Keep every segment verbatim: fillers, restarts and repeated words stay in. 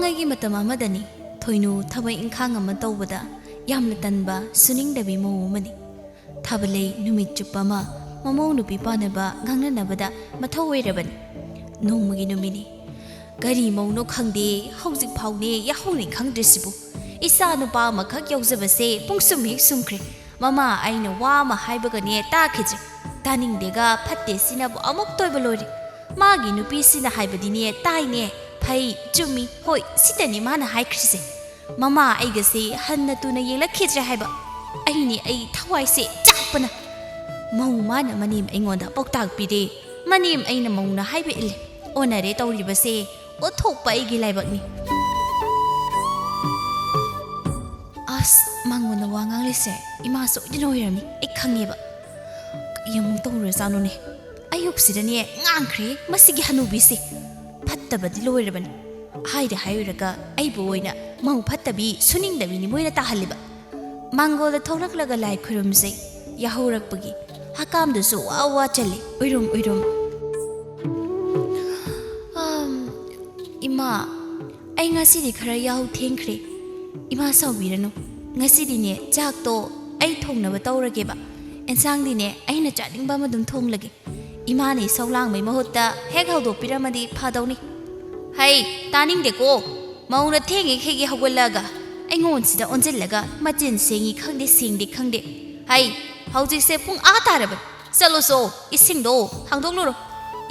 ꯃꯇꯝ ꯑꯃꯗꯅꯤ, ꯊꯣꯏꯅꯨ ꯊꯕꯛ ꯏꯪꯈꯥꯡ ꯑꯃ ꯇꯧꯕꯗ ꯌꯥꯝꯅ ꯇꯟꯕ, ꯁꯨꯅꯤꯡꯗꯕꯤ ꯃꯧ ꯑꯃꯅꯤ꯫ ꯊꯥꯕꯂꯩ ꯅꯨꯃꯤꯠ ꯆꯨꯞꯄ ꯑꯃ ꯃꯃꯧ ꯅꯨꯄꯤ ꯄꯥꯟꯅꯕ ꯉꯥꯡꯅꯅꯕꯗ ꯃꯊꯧ ꯑꯣꯏꯔꯕꯅꯤ꯫ ꯅꯣꯡꯃꯒꯤ ꯅꯨꯃꯤꯠꯅꯤ꯫ ꯀꯔꯤ ꯃꯧꯅꯣ ꯈꯪꯗꯦ, ꯍꯧꯖꯤꯛ ꯐꯥꯎꯅꯦ ꯌꯥꯍꯧꯅꯤ ꯈꯪꯗ꯭ꯔꯤꯁꯤꯕꯨ꯫ ꯏꯆꯥ ꯅꯨꯄꯥ ꯑꯃꯈꯛ ꯌꯥꯎꯖꯕꯁꯦ ꯄꯨꯡꯁꯨꯝ ꯍꯦꯛ ꯁꯨꯝꯈ꯭ꯔꯦ꯫ ꯃꯃꯥ ꯑꯩꯅ ꯋꯥ ꯑꯃ ꯍꯥꯏꯕꯒꯅꯦ ꯇꯥꯈꯤꯗ꯭ꯔꯦ꯫ ꯇꯥꯅꯤꯡꯗꯦꯒ ꯐꯠꯇꯦ ꯁꯤꯅꯕꯨ ꯑꯃꯨꯛ ꯇꯣꯏꯕ ꯂꯣꯏꯔꯦ꯫ ꯃꯥꯒꯤ ꯅꯨꯄꯤꯁꯤꯅ ꯍꯥꯏꯕꯗꯤꯅꯦ ꯇꯥꯏꯅꯦ, ꯐꯩ, ꯆꯨꯝꯃꯤ, ꯍꯣꯏ, ꯁꯤꯇꯅꯤ ꯃꯥꯅ ꯍꯥꯏꯈ꯭ꯔꯤꯁꯦ꯫ ꯃꯃꯥ ꯑꯩꯒꯁꯦ ꯍꯟꯅ ꯇꯨꯅ ꯌꯦꯡꯂꯛꯈꯤꯗ꯭ꯔꯦ ꯍꯥꯏꯕ꯫ ꯑꯩꯅꯦ ꯑꯩ ꯊꯋꯥꯏꯁꯦ ꯆꯥꯛꯄꯅ꯫ ꯃꯧ ꯃꯥꯅ ꯃꯅꯦꯝ ꯑꯩꯉꯣꯟꯗ ꯄꯥꯎꯇꯥꯛ ꯄꯤꯔꯦ꯫ ꯃꯅꯦꯝ ꯑꯩꯅ ꯃꯧꯅ ꯍꯥꯏꯕ ꯏꯜꯂꯦ꯫ ꯑꯣꯟꯅꯔꯦ ꯇꯧꯔꯤꯕꯁꯦ꯫ ꯑꯣꯟꯊꯣꯛꯄ ꯑꯩꯒꯤ ꯂꯥꯏꯕꯛꯅꯤ꯫ ꯑꯁ, ꯃꯉꯣꯟꯗ ꯋꯥ ꯉꯥꯡꯂꯤꯁꯦ ꯏꯃꯥ ꯁꯣꯏꯗꯅ ꯑꯣꯏꯔꯝꯅꯤ, ꯑꯩ ꯈꯪꯉꯦꯕ꯫ ꯀꯩ ꯑꯃꯨꯛ ꯇꯧꯔꯨꯔꯖꯥꯠꯅꯣꯅꯦ? ꯑꯌꯨꯛꯁꯤꯗꯅꯦ ꯉꯥꯡꯈ꯭ꯔꯦ ꯃꯁꯤꯒꯤ ꯍꯅꯨꯕꯤꯁꯦ꯫ ꯐꯠꯇꯕꯗꯤ ꯂꯣꯏꯔꯕꯅꯤ꯫ ꯍꯥꯏꯔ ꯍꯥꯏꯔꯨꯔꯒ ꯑꯩꯕꯨ ꯑꯣꯏꯅ ꯃꯧ ꯐꯠꯇꯕꯤ, ꯁꯨꯅꯤꯡꯗꯕꯤꯅꯤ ꯃꯣꯏꯅ ꯇꯥꯍꯜꯂꯤꯕ꯫ ꯃꯥꯡꯒꯣꯜꯗ ꯊꯣꯛꯂꯛꯂꯒ ꯂꯥꯏ ꯈꯨꯔꯨꯝꯖꯩ꯫ ꯌꯥꯍꯧꯔꯛꯄꯒꯤ ꯍꯀꯥꯝꯗꯨꯁꯨ ꯋꯥ ꯋꯥ ꯆꯜꯂꯤ, ꯎꯏꯔꯨꯝ ꯎꯏꯔꯨꯝ꯫ ꯑꯝ, ꯏꯃꯥ, ꯑꯩ ꯉꯁꯤꯗꯤ ꯈꯔ ꯌꯥꯍꯧ ꯊꯦꯡꯈ꯭ꯔꯦ꯫ ꯏꯃꯥ ꯁꯥꯎꯕꯤꯔꯅꯨ꯫ ꯉꯁꯤꯗꯤꯅꯦ ꯆꯥꯛꯇꯣ ꯑꯩ ꯊꯣꯡꯅꯕ ꯇꯧꯔꯒꯦꯕ꯫ ꯑꯦꯟꯁꯥꯡꯗꯤꯅꯦ ꯑꯩꯅ ꯆꯥꯅꯤꯡꯕ ꯑꯃ ꯑꯗꯨꯝ ꯊꯣꯡꯂꯒꯦ꯫ ꯏꯃꯥꯅ ꯏꯁꯧ ꯂꯥꯡꯕꯩ ꯃꯍꯨꯠꯇ ꯍꯦꯛ ꯍꯧꯗꯣꯛꯄꯤꯔꯝꯃꯗꯤ ꯐꯗꯧꯅꯤ꯫ ꯍꯩ, ꯇꯥꯅꯤꯡꯗꯦꯀꯣ꯫ ꯃꯧꯅ ꯊꯦꯡꯉꯦ ꯈꯦꯒꯦ ꯍꯧꯒꯠꯂꯛꯑꯒ ꯑꯩꯉꯣꯟꯁꯤꯗ ꯑꯣꯟꯁꯤꯜꯂꯒ ꯃꯆꯤꯟ ꯁꯦꯡꯉꯤ ꯈꯪꯗꯦ ꯁꯦꯡꯗꯦ ꯈꯪꯗꯦ꯫ ꯍꯩ, ꯍꯧꯖꯤꯛꯁꯦ ꯄꯨꯡ ꯑꯥ ꯇꯥꯔꯕꯅꯤ꯫ ꯆꯠꯂꯣꯁꯣ, ꯏꯁꯤꯡꯗꯣ ꯍꯥꯡꯗꯣꯛꯂꯨꯔꯣ꯫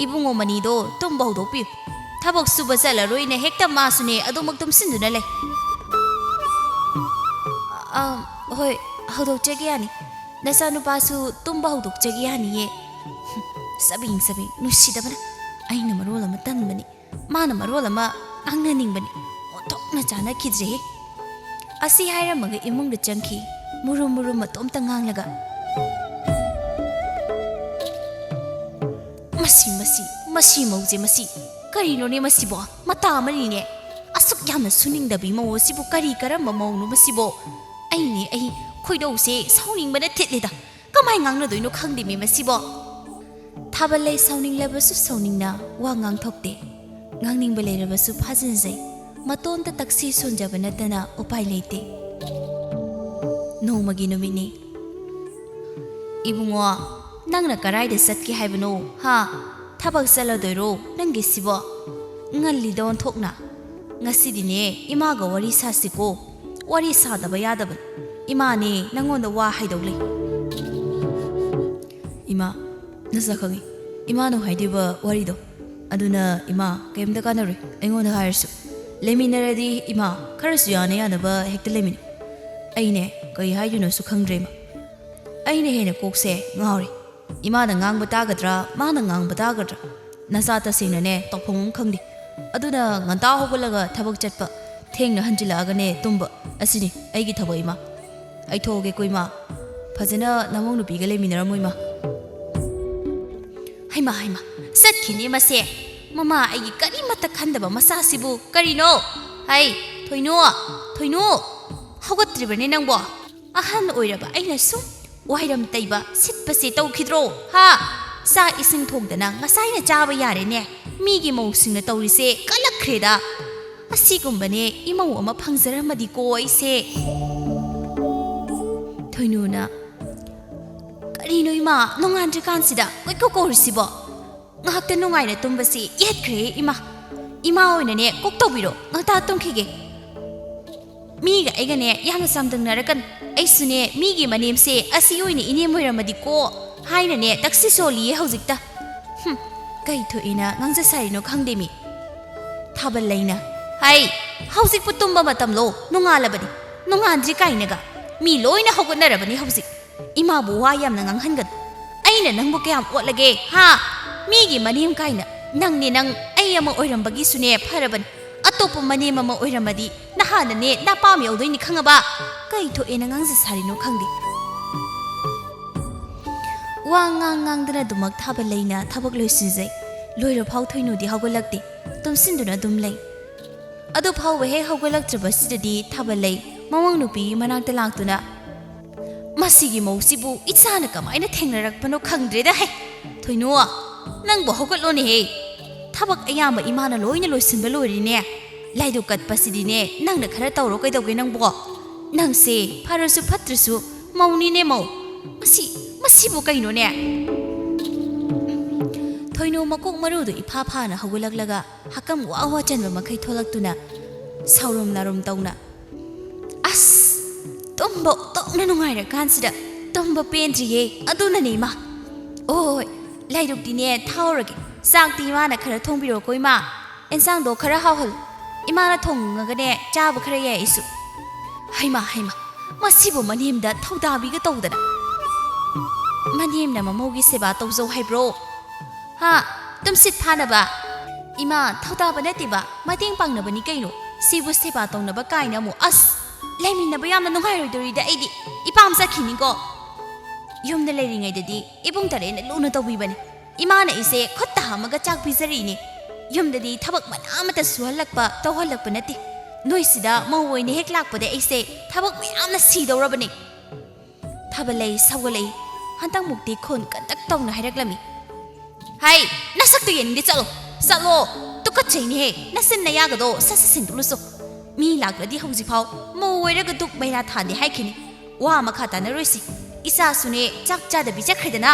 ꯏꯕꯨꯡꯉꯣ ꯃꯅꯤꯗꯣ ꯇꯨꯝꯕ ꯍꯧꯗꯣꯛꯄꯤꯌꯨ꯫ ꯊꯕꯛ ꯁꯨꯕ ꯆꯠꯂꯔꯣꯏꯅ ꯍꯦꯛꯇ ꯃꯥꯁꯨꯅꯦ ꯑꯗꯨꯃꯛ ꯇꯨꯝꯁꯤꯟꯗꯨꯅ ꯂꯩ꯫ ꯑ, ꯍꯣꯏ, ꯍꯧꯗꯣꯛꯆꯒꯦ ꯌꯥꯅꯤ꯫ ꯅꯆꯥꯅꯨꯄꯥꯁꯨ ꯇꯨꯝꯕ ꯍꯧꯗꯣꯛꯆꯒꯦ ꯌꯥꯅꯤꯌꯦ꯫ ꯆꯕꯦꯡ ꯆꯕꯦꯡ, ꯅꯨꯡꯁꯤꯗꯕꯅ꯫ ꯑꯩꯅ ꯃꯔꯣꯜ ꯑꯃ ꯇꯟꯕꯅꯤ, ꯃꯥꯅ ꯃꯔꯣꯜ ꯑꯃ ꯉꯥꯡꯅꯅꯤꯡꯕꯅꯤ꯫ ꯑꯣꯟꯊꯣꯛꯅ ꯆꯥꯟꯅꯈꯤꯗ꯭ꯔꯦꯍꯦ꯫ ꯑꯁꯤ ꯍꯥꯏꯔꯝꯃꯒ ꯏꯃꯨꯡꯗ ꯆꯪꯈꯤ, ꯃꯨꯔꯨꯝ ꯃꯨꯔꯨꯝ ꯃꯇꯣꯝꯇ ꯉꯥꯡꯂꯒ꯫ "ꯃꯁꯤ, ꯃꯁꯤ, ꯃꯁꯤ ꯃꯧꯁꯦ ꯃꯁꯤ꯫ ꯀꯔꯤꯅꯣꯅꯦ ꯃꯁꯤꯕꯣ? ꯃꯇꯥ ꯑꯃꯅꯤꯅꯦ꯫ ꯑꯁꯨꯛ ꯌꯥꯝꯅ ꯁꯨꯅꯤꯡꯗꯕꯤ ꯃꯧ ꯑꯁꯤꯕꯨ ꯀꯔꯤ ꯀꯔꯝꯕ ꯃꯧꯅꯣ ꯃꯁꯤꯕꯣ? ꯑꯩꯅꯦ ꯑꯩ ꯈꯣꯏꯗꯧꯁꯦ ꯁꯥꯎꯅꯤꯡꯕꯅ ꯊꯤꯠꯂꯤꯗ꯫ ꯀꯃꯥꯏ ꯉꯥꯡꯅꯗꯣꯏꯅꯣ ꯈꯪꯗꯦꯃꯤ ꯃꯁꯤꯕꯣ?" ꯊꯥꯕꯜꯂꯩ ꯁꯥꯎꯅꯤꯡꯂꯕꯁꯨ ꯁꯥꯎꯅꯤꯡꯅ ꯋꯥ ꯉꯥꯡꯊꯣꯛꯇꯦ꯫ ꯉꯥꯡꯅꯤꯡꯕ ꯂꯩꯔꯕꯁꯨ ꯐꯥꯖꯤꯟꯖꯩ꯫ ꯃꯇꯣꯟꯗ ꯇꯛꯁꯤ ꯁꯣꯟꯖꯕ ꯅꯠꯇꯅ ꯎꯄꯥꯏ ꯂꯩꯇꯦ꯫ ꯅꯣꯡꯃꯒꯤ ꯅꯨꯃꯤꯠꯅꯤ꯫ "ꯏꯕꯨꯡꯉꯣ, ꯅꯪꯅ ꯀꯔꯥꯏꯗ ꯆꯠꯀꯦ ꯍꯥꯏꯕꯅꯣ, ꯍꯥ? ꯊꯕꯛ ꯆꯠꯂꯗꯣꯏꯔꯣ ꯅꯪꯒꯤꯁꯤꯕꯣ? ꯉꯜꯂꯤꯗ ꯑꯣꯟꯊꯣꯛꯅ꯫ ꯉꯁꯤꯗꯤꯅꯦ, ꯏꯃꯥꯒ ꯋꯥꯔꯤ ꯁꯥꯁꯤꯀꯣ꯫ ꯋꯥꯔꯤ ꯁꯥꯗꯕ ꯌꯥꯗꯕꯅꯤ꯫ ꯏꯃꯥꯅꯦ ꯅꯪꯉꯣꯟꯗ ꯋꯥ ꯍꯥꯏꯗꯧ ꯂꯩ꯫" "ꯏꯃꯥ, ꯅꯁꯥ ꯈꯪꯉꯤ꯫ ꯏꯃꯥꯅ ꯍꯥꯏꯗꯣꯏꯕ ꯋꯥꯔꯤꯗꯣ꯫ ꯑꯗꯨꯅ ꯏꯃꯥ, ꯀꯩꯝꯇ ꯀꯥꯟꯅꯔꯣꯏ ꯑꯩꯉꯣꯟꯗ ꯍꯥꯏꯔꯁꯨ꯫ ꯂꯩꯃꯤꯟꯅꯔꯗꯤ ꯏꯃꯥ, ꯈꯔꯁꯨ ꯌꯥꯅ ꯌꯥꯅꯕ ꯍꯦꯛꯇ ꯂꯩꯃꯤꯟꯅꯧ꯫ ꯑꯩꯅꯦ, ꯀꯩ ꯍꯥꯏꯗꯣꯏꯅꯣꯁꯨ ꯈꯪꯗ꯭ꯔꯦ ꯏꯃꯥ꯫ ꯑꯩꯅ ꯍꯦꯟꯅ ꯀꯣꯛꯁꯦ ꯉꯥꯎꯔꯦ꯫ ꯏꯃꯥꯅ ꯉꯥꯡꯕ ꯇꯥꯒꯗ꯭ꯔꯥ, ꯃꯥꯅ ꯉꯥꯡꯕ ꯇꯥꯒꯗ꯭ꯔꯥ? ꯅꯆꯥ ꯇꯁꯦꯡꯅꯅꯦ ꯇꯧꯐꯝ ꯑꯃ ꯈꯪꯗꯦ꯫ ꯑꯗꯨꯅ ꯉꯟꯇꯥ ꯍꯧꯒꯠꯂꯒ ꯊꯕꯛ ꯆꯠꯄ, ꯊꯦꯡꯅ ꯍꯟꯖꯤꯜꯂꯛꯑꯒꯅꯦ ꯇꯨꯝꯕ, ꯑꯁꯤꯅꯤ ꯑꯩꯒꯤ ꯊꯕꯛ ꯏꯃꯥ꯫ ꯑꯩ ꯊꯣꯛꯑꯒꯦꯀꯣ ꯏꯃꯥ꯫ ꯐꯖꯅ ꯅꯃꯧ ꯅꯨꯄꯤꯒ ꯂꯩꯃꯤꯟꯅꯔꯝꯃꯣ ꯏꯃꯥ꯫" ꯍꯩꯃꯥ, ꯍꯩꯃꯥ, ꯆꯠꯈꯤꯅꯦ ꯃꯁꯦ꯫ ꯃꯃꯥ ꯑꯩꯒꯤ ꯀꯔꯤꯃꯠꯇ ꯈꯟꯗꯕ ꯃꯆꯥꯁꯤꯕꯨ ꯀꯔꯤꯅꯣ? ꯍꯩ, ꯊꯣꯏꯅꯨ, ꯊꯣꯏꯅꯨ, ꯍꯧꯒꯠꯇ꯭ꯔꯤꯕꯅꯦ ꯅꯪꯕꯣ? ꯑꯍꯟ ꯑꯣꯏꯔꯕ ꯑꯩꯅ ꯁꯨꯝ ꯋꯥꯏꯔꯝ ꯇꯩꯕ, ꯁꯤꯠꯄꯁꯦ ꯇꯧꯈꯤꯗ꯭ꯔꯣ? ꯍꯥ? ꯆꯥꯛ ꯏꯁꯤꯡ ꯊꯣꯡꯗꯅ ꯉꯁꯥꯏꯅ ꯆꯥꯕ ꯌꯥꯔꯦꯅꯦ꯫ ꯃꯤꯒꯤ ꯃꯧꯁꯤꯡꯅ ꯇꯧꯔꯤꯁꯦ ꯀꯜꯂꯛꯈ꯭ꯔꯦꯗ꯫ ꯑꯁꯤꯒꯨꯝꯕꯅꯦ ꯏꯃꯧ ꯑꯃ ꯐꯪꯖꯔꯝꯃꯗꯤꯀꯣ ꯑꯩꯁꯦ꯫ ꯊꯣꯏꯅꯨꯅ, "ꯀꯔꯤꯅꯣ ꯏꯃꯥ, ꯅꯣꯡꯉꯥꯟꯗ꯭ꯔꯤꯀꯥꯟꯁꯤꯗ ꯀꯣꯏꯀꯧ ꯀꯧꯔꯤꯁꯤꯕꯣ? ꯉꯥꯏꯍꯥꯛꯇ ꯅꯨꯡꯉꯥꯏꯅ ꯇꯨꯝꯕꯁꯤ ꯌꯦꯠꯈ꯭ꯔꯦ ꯏꯃꯥ꯫ ꯏꯃꯥ ꯑꯣꯏꯅꯅꯦ ꯀꯣꯛ ꯇꯧꯕꯤꯔꯣ, ꯉꯥꯛꯇ ꯇꯨꯝꯈꯤꯒꯦ꯫" ꯃꯤꯒ ꯑꯩꯒꯅꯦ ꯌꯥꯝꯅ ꯆꯥꯡꯗꯝꯅꯔꯛꯀꯅꯨ꯫ ꯑꯩꯁꯨꯅꯦ ꯃꯤꯒꯤ ꯃꯅꯦꯝꯁꯦ ꯑꯁꯤ ꯑꯣꯏꯅ ꯏꯅꯦꯝ ꯑꯣꯏꯔꯝꯃꯗꯤꯀꯣ ꯍꯥꯏꯅꯅꯦ ꯇꯛꯁꯤ ꯁꯣꯜꯂꯤꯌꯦ ꯍꯧꯖꯤꯛꯇ꯫ ꯍꯨꯝ, ꯀꯩ ꯊꯣꯛꯏꯅ ꯉꯥꯡꯖ ꯁꯥꯔꯤꯅꯣ ꯈꯪꯗꯦ ꯃꯤ꯫ ꯊꯥꯕꯜ ꯂꯩꯅ, "ꯍꯩ, ꯍꯧꯖꯤꯛꯄꯨ ꯇꯨꯝꯕ ꯃꯇꯝꯂꯣ? ꯅꯣꯡꯉꯥꯜꯂꯕꯅꯤ꯫ ꯅꯣꯡꯉꯥꯟꯗ꯭ꯔꯤ ꯀꯥꯏꯅꯒ꯫ ꯃꯤ ꯂꯣꯏꯅ ꯍꯧꯒꯠꯅꯔꯕꯅꯤ ꯍꯧꯖꯤꯛ꯫ ꯏꯃꯥꯕꯨ ꯋꯥ ꯌꯥꯝꯅ ꯉꯥꯡꯍꯟꯒꯅꯨ꯫ ꯑꯩꯅ ꯅꯪꯕꯨ ꯀꯌꯥꯝ ꯑꯣꯠꯂꯒꯦ, ꯍꯥ? ꯃꯤꯒꯤ ꯃꯅꯦꯝ ꯀꯥꯏꯅ꯫ ꯅꯪꯅꯦ ꯅꯪ, ꯑꯩ ꯑꯃ ꯑꯣꯏꯔꯝꯕꯒꯤꯁꯨꯅꯦ ꯐꯔꯕꯅꯤ꯫ ꯑꯇꯣꯞꯄ ꯃꯅꯦꯝ ꯑꯃ ꯑꯣꯏꯔꯝꯃꯗꯤ ꯅꯍꯥꯟꯅꯅꯦ ꯅꯄꯥꯝ ꯌꯧꯗꯣꯏꯅꯤ ꯈꯪꯉꯕ?" ꯀꯩ ꯊꯣꯛꯑꯦꯅ ꯉꯥꯡꯖ ꯁꯥꯔꯤꯅꯣ ꯈꯪꯗꯦ꯫ ꯋꯥ ꯉꯥꯡ ꯉꯥꯡꯗꯅ ꯑꯗꯨꯃꯛ ꯊꯥꯕ ꯂꯩꯅ ꯊꯕꯛ ꯂꯣꯏꯁꯤꯟꯖꯩ꯫ ꯂꯣꯏꯔꯐꯥꯎ ꯊꯣꯏꯅꯨꯗꯤ ꯍꯧꯒꯠꯂꯛꯇꯦ꯫ ꯇꯨꯝꯁꯤꯟꯗꯨꯅ ꯑꯗꯨꯝ ꯂꯩ꯫ ꯑꯗꯨ ꯐꯥꯎꯕ ꯍꯦꯛ ꯍꯧꯒꯠꯂꯛꯇ꯭ꯔꯕꯁꯤꯗꯗꯤ ꯊꯥꯕ ꯂꯩ ꯃꯃꯧ ꯅꯨꯄꯤꯒꯤ ꯃꯅꯥꯛꯇ ꯂꯥꯛꯇꯨꯅ, "ꯃꯁꯤꯒꯤ ꯃꯧꯁꯤꯕꯨ ꯏꯆꯥꯅ ꯀꯃꯥꯏꯅ ꯊꯦꯡꯅꯔꯛꯄꯅꯣ ꯈꯪꯗ꯭ꯔꯦꯗ ꯍꯦ꯫ ꯊꯣꯏꯅꯨ, ꯅꯪꯕꯨ ꯍꯧꯒꯠꯂꯣꯅꯦꯍꯦ꯫ ꯊꯕꯛ ꯑꯌꯥꯝꯕ ꯏꯃꯥꯅ ꯂꯣꯏꯅ ꯂꯣꯏꯁꯤꯟꯕ ꯂꯣꯏꯔꯤꯅꯦ꯫ ꯂꯥꯏꯗꯨꯛ ꯀꯠꯄꯁꯤꯗꯤꯅꯦ, ꯅꯪꯅ ꯈꯔ ꯇꯧꯔꯣ꯫ ꯀꯩꯗꯧꯒꯦ ꯅꯪꯕꯣ? ꯅꯪꯁꯦ ꯐꯔꯁꯨ ꯐꯠꯇ꯭ꯔꯁꯨ ꯃꯧꯅꯤꯅꯦ, ꯃꯧ꯫ ꯃꯁꯤ, ꯃꯁꯤꯕꯨ ꯀꯩꯅꯣꯅꯦ? ꯊꯣꯏꯅꯨ ꯃꯀꯣꯛ ꯃꯔꯨꯗꯨ ꯏꯐꯥ ꯐꯥꯅ ꯍꯧꯒꯠꯂꯛꯂꯒ ꯍꯀꯝ ꯋꯥ ꯋꯥ ꯆꯟꯕ ꯃꯈꯩ ꯊꯣꯛꯂꯛꯇꯨꯅ ꯁꯥꯎꯔꯨꯝ ꯅꯥꯔꯨꯝ ꯇꯧꯅ, "ꯑꯁ, ꯇꯨꯝꯕ ꯑꯣꯟꯊꯣꯛꯅ ꯅꯨꯡꯉꯥꯏꯔꯀꯥꯟꯁꯤꯗ ꯇꯨꯝꯕ ꯄꯦꯟꯗ꯭ꯔꯤꯌꯦ꯫ ꯑꯗꯨꯅꯅꯦ, ꯏꯃꯥ꯫ ꯑꯣꯏ, ꯂꯥꯏꯔꯨꯛꯇꯤꯅꯦ ꯊꯥꯎꯔꯒꯦ꯫ ꯆꯥꯛꯇꯤ ꯏꯃꯥꯅ ꯈꯔ ꯊꯣꯡꯕꯤꯔꯣꯀꯣ, ꯏꯃꯥ꯫ ꯑꯦꯟꯁꯥꯡꯗꯣ ꯈꯔ ꯍꯥꯎꯍꯜꯂꯨ꯫ ꯏꯃꯥꯅ ꯊꯣꯡꯉꯒꯅꯦ ꯆꯥꯕ ꯈꯔ ꯌꯥꯏ ꯑꯩꯁꯨ꯫" ꯍꯩꯃꯥ, ꯍꯩꯃꯥ, ꯃꯁꯤꯕꯨ ꯃꯅꯦꯝꯗ ꯊꯧꯗꯥꯕꯤꯒ ꯇꯧꯗꯅ꯫ ꯃꯅꯦꯝꯅ ꯃꯃꯧꯒꯤ ꯁꯦꯕꯥ ꯇꯧꯖꯧ ꯍꯥꯏꯕ꯭ꯔꯣ? ꯍꯥ? ꯇꯨꯝꯁꯤꯠ ꯐꯥꯅꯕ? ꯏꯃꯥ, ꯊꯧꯗꯥꯕ ꯅꯠꯇꯦꯕ, ꯃꯇꯦꯡ ꯄꯥꯡꯅꯕꯅꯤ ꯀꯩꯅꯣ꯫ ꯁꯤꯕꯨ ꯁꯦꯕꯥ ꯇꯧꯅꯕ ꯀꯥꯏꯅ ꯑꯃꯨꯛ꯫ ꯑꯁ, ꯂꯩꯃꯤꯟꯅꯕ ꯌꯥꯝꯅ ꯅꯨꯡꯉꯥꯏꯔꯣꯏꯗꯧꯔꯤꯗ ꯑꯩꯗꯤ꯫ ꯏꯄꯥꯝ ꯆꯠꯈꯤꯅꯤꯀꯣ꯫ ꯌꯨꯝꯗ ꯂꯩꯔꯤꯉꯩꯗꯗꯤ ꯏꯕꯨꯡ ꯇꯔꯦꯠꯅ ꯂꯨꯅ ꯇꯧꯕꯤꯕꯅꯤ꯫ ꯏꯃꯥꯅ ꯑꯩꯁꯦ ꯈꯨꯠꯇ ꯍꯥꯝꯃꯒ ꯆꯥꯛ ꯄꯤꯖꯔꯤꯅꯤ꯫ ꯌꯨꯝꯗꯗꯤ ꯊꯕꯛ ꯃꯅꯥ ꯑꯃꯠꯇ ꯁꯨꯍꯜꯂꯛꯄ, ꯇꯧꯍꯜꯂꯛꯄ ꯅꯠꯇꯦ꯫ ꯅꯣꯏꯁꯤꯗ ꯃꯧ ꯑꯣꯏꯅ ꯍꯦꯛ ꯂꯥꯛꯄꯗ ꯑꯩꯁꯦ ꯊꯕꯛ ꯃꯌꯥꯝꯅ ꯁꯤꯗꯧꯔꯕꯅꯤ꯫ ꯊꯥꯕꯜꯂꯩ ꯁꯧꯒꯠꯂꯛꯏ꯫ ꯍꯟꯗꯛꯃꯨꯛꯇꯤ ꯈꯣꯟ ꯀꯟꯇꯛ ꯇꯧꯅ ꯍꯥꯏꯔꯛꯂꯝꯃꯤ꯫ "ꯍꯩ, ꯅꯁꯛꯇꯨ ꯌꯦꯡꯅꯤꯡꯗꯦ, ꯆꯠꯂꯣ, ꯆꯠꯂꯣ꯫ ꯇꯨꯀꯠꯆꯩꯅꯦꯍꯦ, ꯅꯆꯤꯟ ꯅꯌꯥꯒꯗꯣ ꯁꯠ ꯁꯠ ꯁꯦꯡꯗꯣꯛꯂꯨꯆꯣ꯫ ꯃꯤ ꯂꯥꯛꯂꯗꯤ ꯍꯧꯖꯤꯛꯐꯥꯎ ꯃꯧ ꯑꯣꯏꯔꯒ ꯙꯨꯞ ꯃꯩꯔꯥ ꯊꯥꯟꯗꯦ ꯍꯥꯏꯈꯤꯅꯤ꯫ ꯋꯥ ꯃꯈꯥ ꯇꯥꯅꯔꯣꯏꯁꯤ꯫ ꯏꯆꯥꯁꯨꯅꯦ ꯆꯥꯛ ꯆꯥꯗꯕꯤ ꯆꯠꯈ꯭ꯔꯦꯗꯅ꯫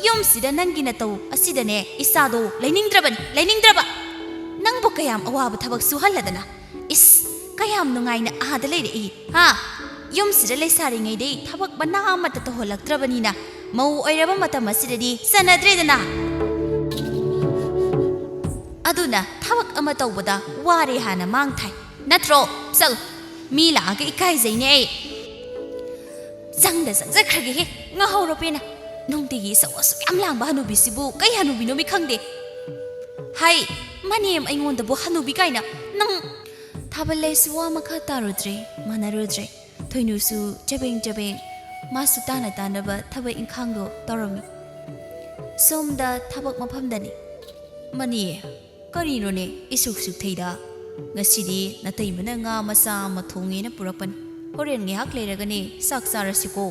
ꯌꯨꯝꯁꯤꯗ ꯅꯪꯒꯤ ꯅꯇꯧ ꯑꯁꯤꯗꯅꯦ ꯏꯆꯥꯗꯣ ꯂꯩꯅꯤꯡꯗ꯭ꯔꯕꯅꯤ, ꯂꯩꯅꯤꯡꯗ꯭ꯔꯕ꯫ ꯅꯪꯕꯨ ꯀꯌꯥꯝ ꯑꯋꯥꯕ ꯊꯕꯛ ꯁꯨꯍꯜꯂꯗꯅ꯫ ꯏꯁ, ꯀꯌꯥꯝ ꯅꯨꯡꯉꯥꯏꯅ ꯑꯥꯗ ꯂꯩꯔꯛꯏ, ꯍꯥ? ꯌꯨꯝꯁꯤꯗ ꯂꯩꯁꯥꯔꯤꯉꯩꯗꯩ ꯊꯕꯛ ꯃꯅꯥ ꯑꯃꯠꯇ ꯇꯧꯍꯜꯂꯛꯇ꯭ꯔꯕꯅꯤꯅ ꯃꯧ ꯑꯣꯏꯔꯕ ꯃꯇꯝ ꯑꯁꯤꯗꯗꯤ ꯆꯟꯅꯗ꯭ꯔꯦꯗꯅ꯫ ꯑꯗꯨꯅ ꯊꯕꯛ ꯑꯃ ꯇꯧꯕꯗ ꯋꯥꯔꯦ ꯍꯥꯟꯅ ꯃꯥꯡ ꯊꯥꯏ꯫ ꯅꯠꯇ꯭ꯔꯣ? ꯆꯠꯂꯨ꯫ ꯃꯤ ꯂꯥꯛꯑꯒ ꯏꯀꯥꯏꯖꯩꯅꯦ ꯑꯩ꯫ ꯆꯪꯗ ꯆꯪꯖꯈ꯭ꯔꯒꯦꯍꯦ, ꯉꯥꯍꯧꯔ ꯄꯦꯟꯅ꯫ ꯅꯨꯡꯇꯤꯒꯤ ꯏꯁꯧ ꯑꯁꯨꯛ ꯌꯥꯝ ꯂꯥꯡꯕ ꯍꯅꯨꯕꯤꯁꯤꯕꯨ ꯀꯩ ꯍꯅꯨꯕꯤꯅꯣꯃꯤ ꯈꯪꯗꯦ꯫ ꯍꯩ, ꯃꯅꯦꯝ ꯑꯩꯉꯣꯟꯗꯕꯨ ꯍꯅꯨꯕꯤ ꯀꯥꯏꯅ꯫ ꯅꯪ꯫ ꯊꯥꯕꯜꯂꯩꯁꯨ ꯋꯥ ꯃꯈꯥ ꯇꯥꯔꯨꯗ꯭ꯔꯦ, ꯃꯥꯟꯅꯔꯨꯗ꯭ꯔꯦ꯫ ꯊꯣꯏꯅꯨꯁꯨ ꯆꯕꯦꯡ ꯆꯕꯦꯡ ꯃꯥꯁꯨ ꯇꯥꯅ ꯇꯥꯅꯕ ꯊꯕꯛ ꯏꯪꯈꯥꯡꯗꯣ ꯇꯧꯔꯝꯃꯤ꯫ ꯁꯣꯝꯗ ꯊꯕꯛ ꯃꯐꯝꯗꯅꯤ꯫ "ꯃꯅꯤ, ꯀꯔꯤꯅꯣꯅꯦ ꯏꯁꯨꯛ ꯁꯨꯛꯊꯩꯗ? ꯉꯁꯤꯗꯤ ꯅꯇꯩꯃꯅ ꯉꯥ ꯃꯆꯥ ꯑꯃ ꯊꯣꯡꯉꯦꯅ ꯄꯨꯔꯛꯄꯅꯤ꯫ ꯍꯣꯔꯦꯟ ꯉꯥꯏꯍꯥꯛ ꯂꯩꯔꯒꯅꯦ ꯆꯥꯛ ꯆꯥꯔꯁꯤꯀꯣ꯫"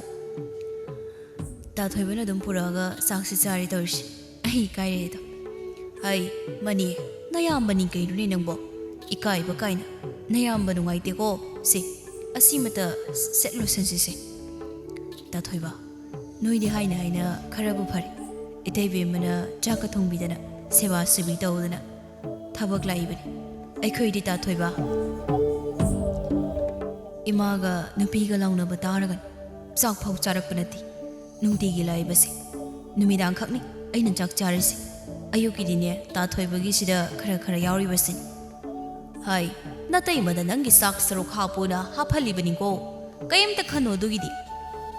ꯇꯥꯊꯣꯏꯕꯅ ꯑꯗꯨꯝ ꯄꯨꯔꯛꯑꯒ ꯆꯥꯛꯁꯤ ꯆꯥꯔꯦ ꯇꯧꯔꯤꯁꯦ꯫ ꯑꯩ ꯏꯀꯥꯏꯔꯦꯗ꯫ "ꯍꯩ, ꯃꯅꯤ, ꯅꯌꯥꯝꯕꯅꯤ ꯀꯩꯅꯣꯅꯦ ꯅꯪꯕꯣ?" ꯏꯀꯥꯏꯕ ꯀꯥꯏꯅ꯫ "ꯅꯌꯥꯝꯕ ꯅꯨꯡꯉꯥꯏꯇꯦꯀꯣ, ꯁꯦ, ꯑꯁꯤꯃꯇ ꯁꯦꯠ ꯂꯣꯏꯁꯟꯁꯤꯁꯦ꯫ ꯇꯥꯊꯣꯏꯕ, ꯅꯣꯏꯗꯤ ꯍꯥꯏꯅ ꯍꯥꯏꯅ ꯈꯔꯕꯨ ꯐꯔꯦ꯫ ꯏꯇꯩꯕꯦꯝꯃꯅ ꯆꯥꯛꯀ ꯊꯣꯡꯕꯤꯗꯅ, ꯁꯦꯕꯥ ꯁꯦꯕꯤ ꯇꯧꯗꯅ ꯊꯕꯛ ꯂꯥꯛꯏꯕꯅꯤ꯫ ꯑꯩꯈꯣꯏꯗꯤ ꯇꯥꯊꯣꯏꯕ, ꯏꯃꯥꯒ ꯅꯨꯄꯤꯒ ꯂꯥꯎꯅꯕ ꯇꯥꯔꯒ ꯆꯥꯛ ꯐꯥꯎ ꯆꯥꯔꯛꯄ ꯅꯠꯇꯦ꯫ ꯅꯨꯡꯇꯤꯒꯤ ꯂꯥꯛꯏꯕꯁꯦ ꯅꯨꯃꯤꯗꯥꯡꯈꯛꯅꯤ ꯑꯩꯅ ꯆꯥꯛ ꯆꯥꯔꯤꯁꯦ꯫ ꯑꯌꯨꯛꯀꯤꯗꯤꯅꯦ, ꯇꯥꯊꯣꯏꯕꯒꯤꯁꯤꯗ ꯈꯔ ꯈꯔ ꯌꯥꯎꯔꯤꯕꯁꯤꯅꯤ꯫ ꯍꯥꯏ, ꯅꯇꯩꯃꯗ ꯅꯪꯒꯤ ꯆꯥꯛ ꯁꯔꯨꯛ ꯍꯥꯞꯄꯣꯅ ꯍꯥꯞꯍꯜꯂꯤꯕꯅꯤꯀꯣ꯫ ꯀꯩꯝꯇ ꯈꯟꯅꯣ ꯑꯗꯨꯒꯤꯗꯤ꯫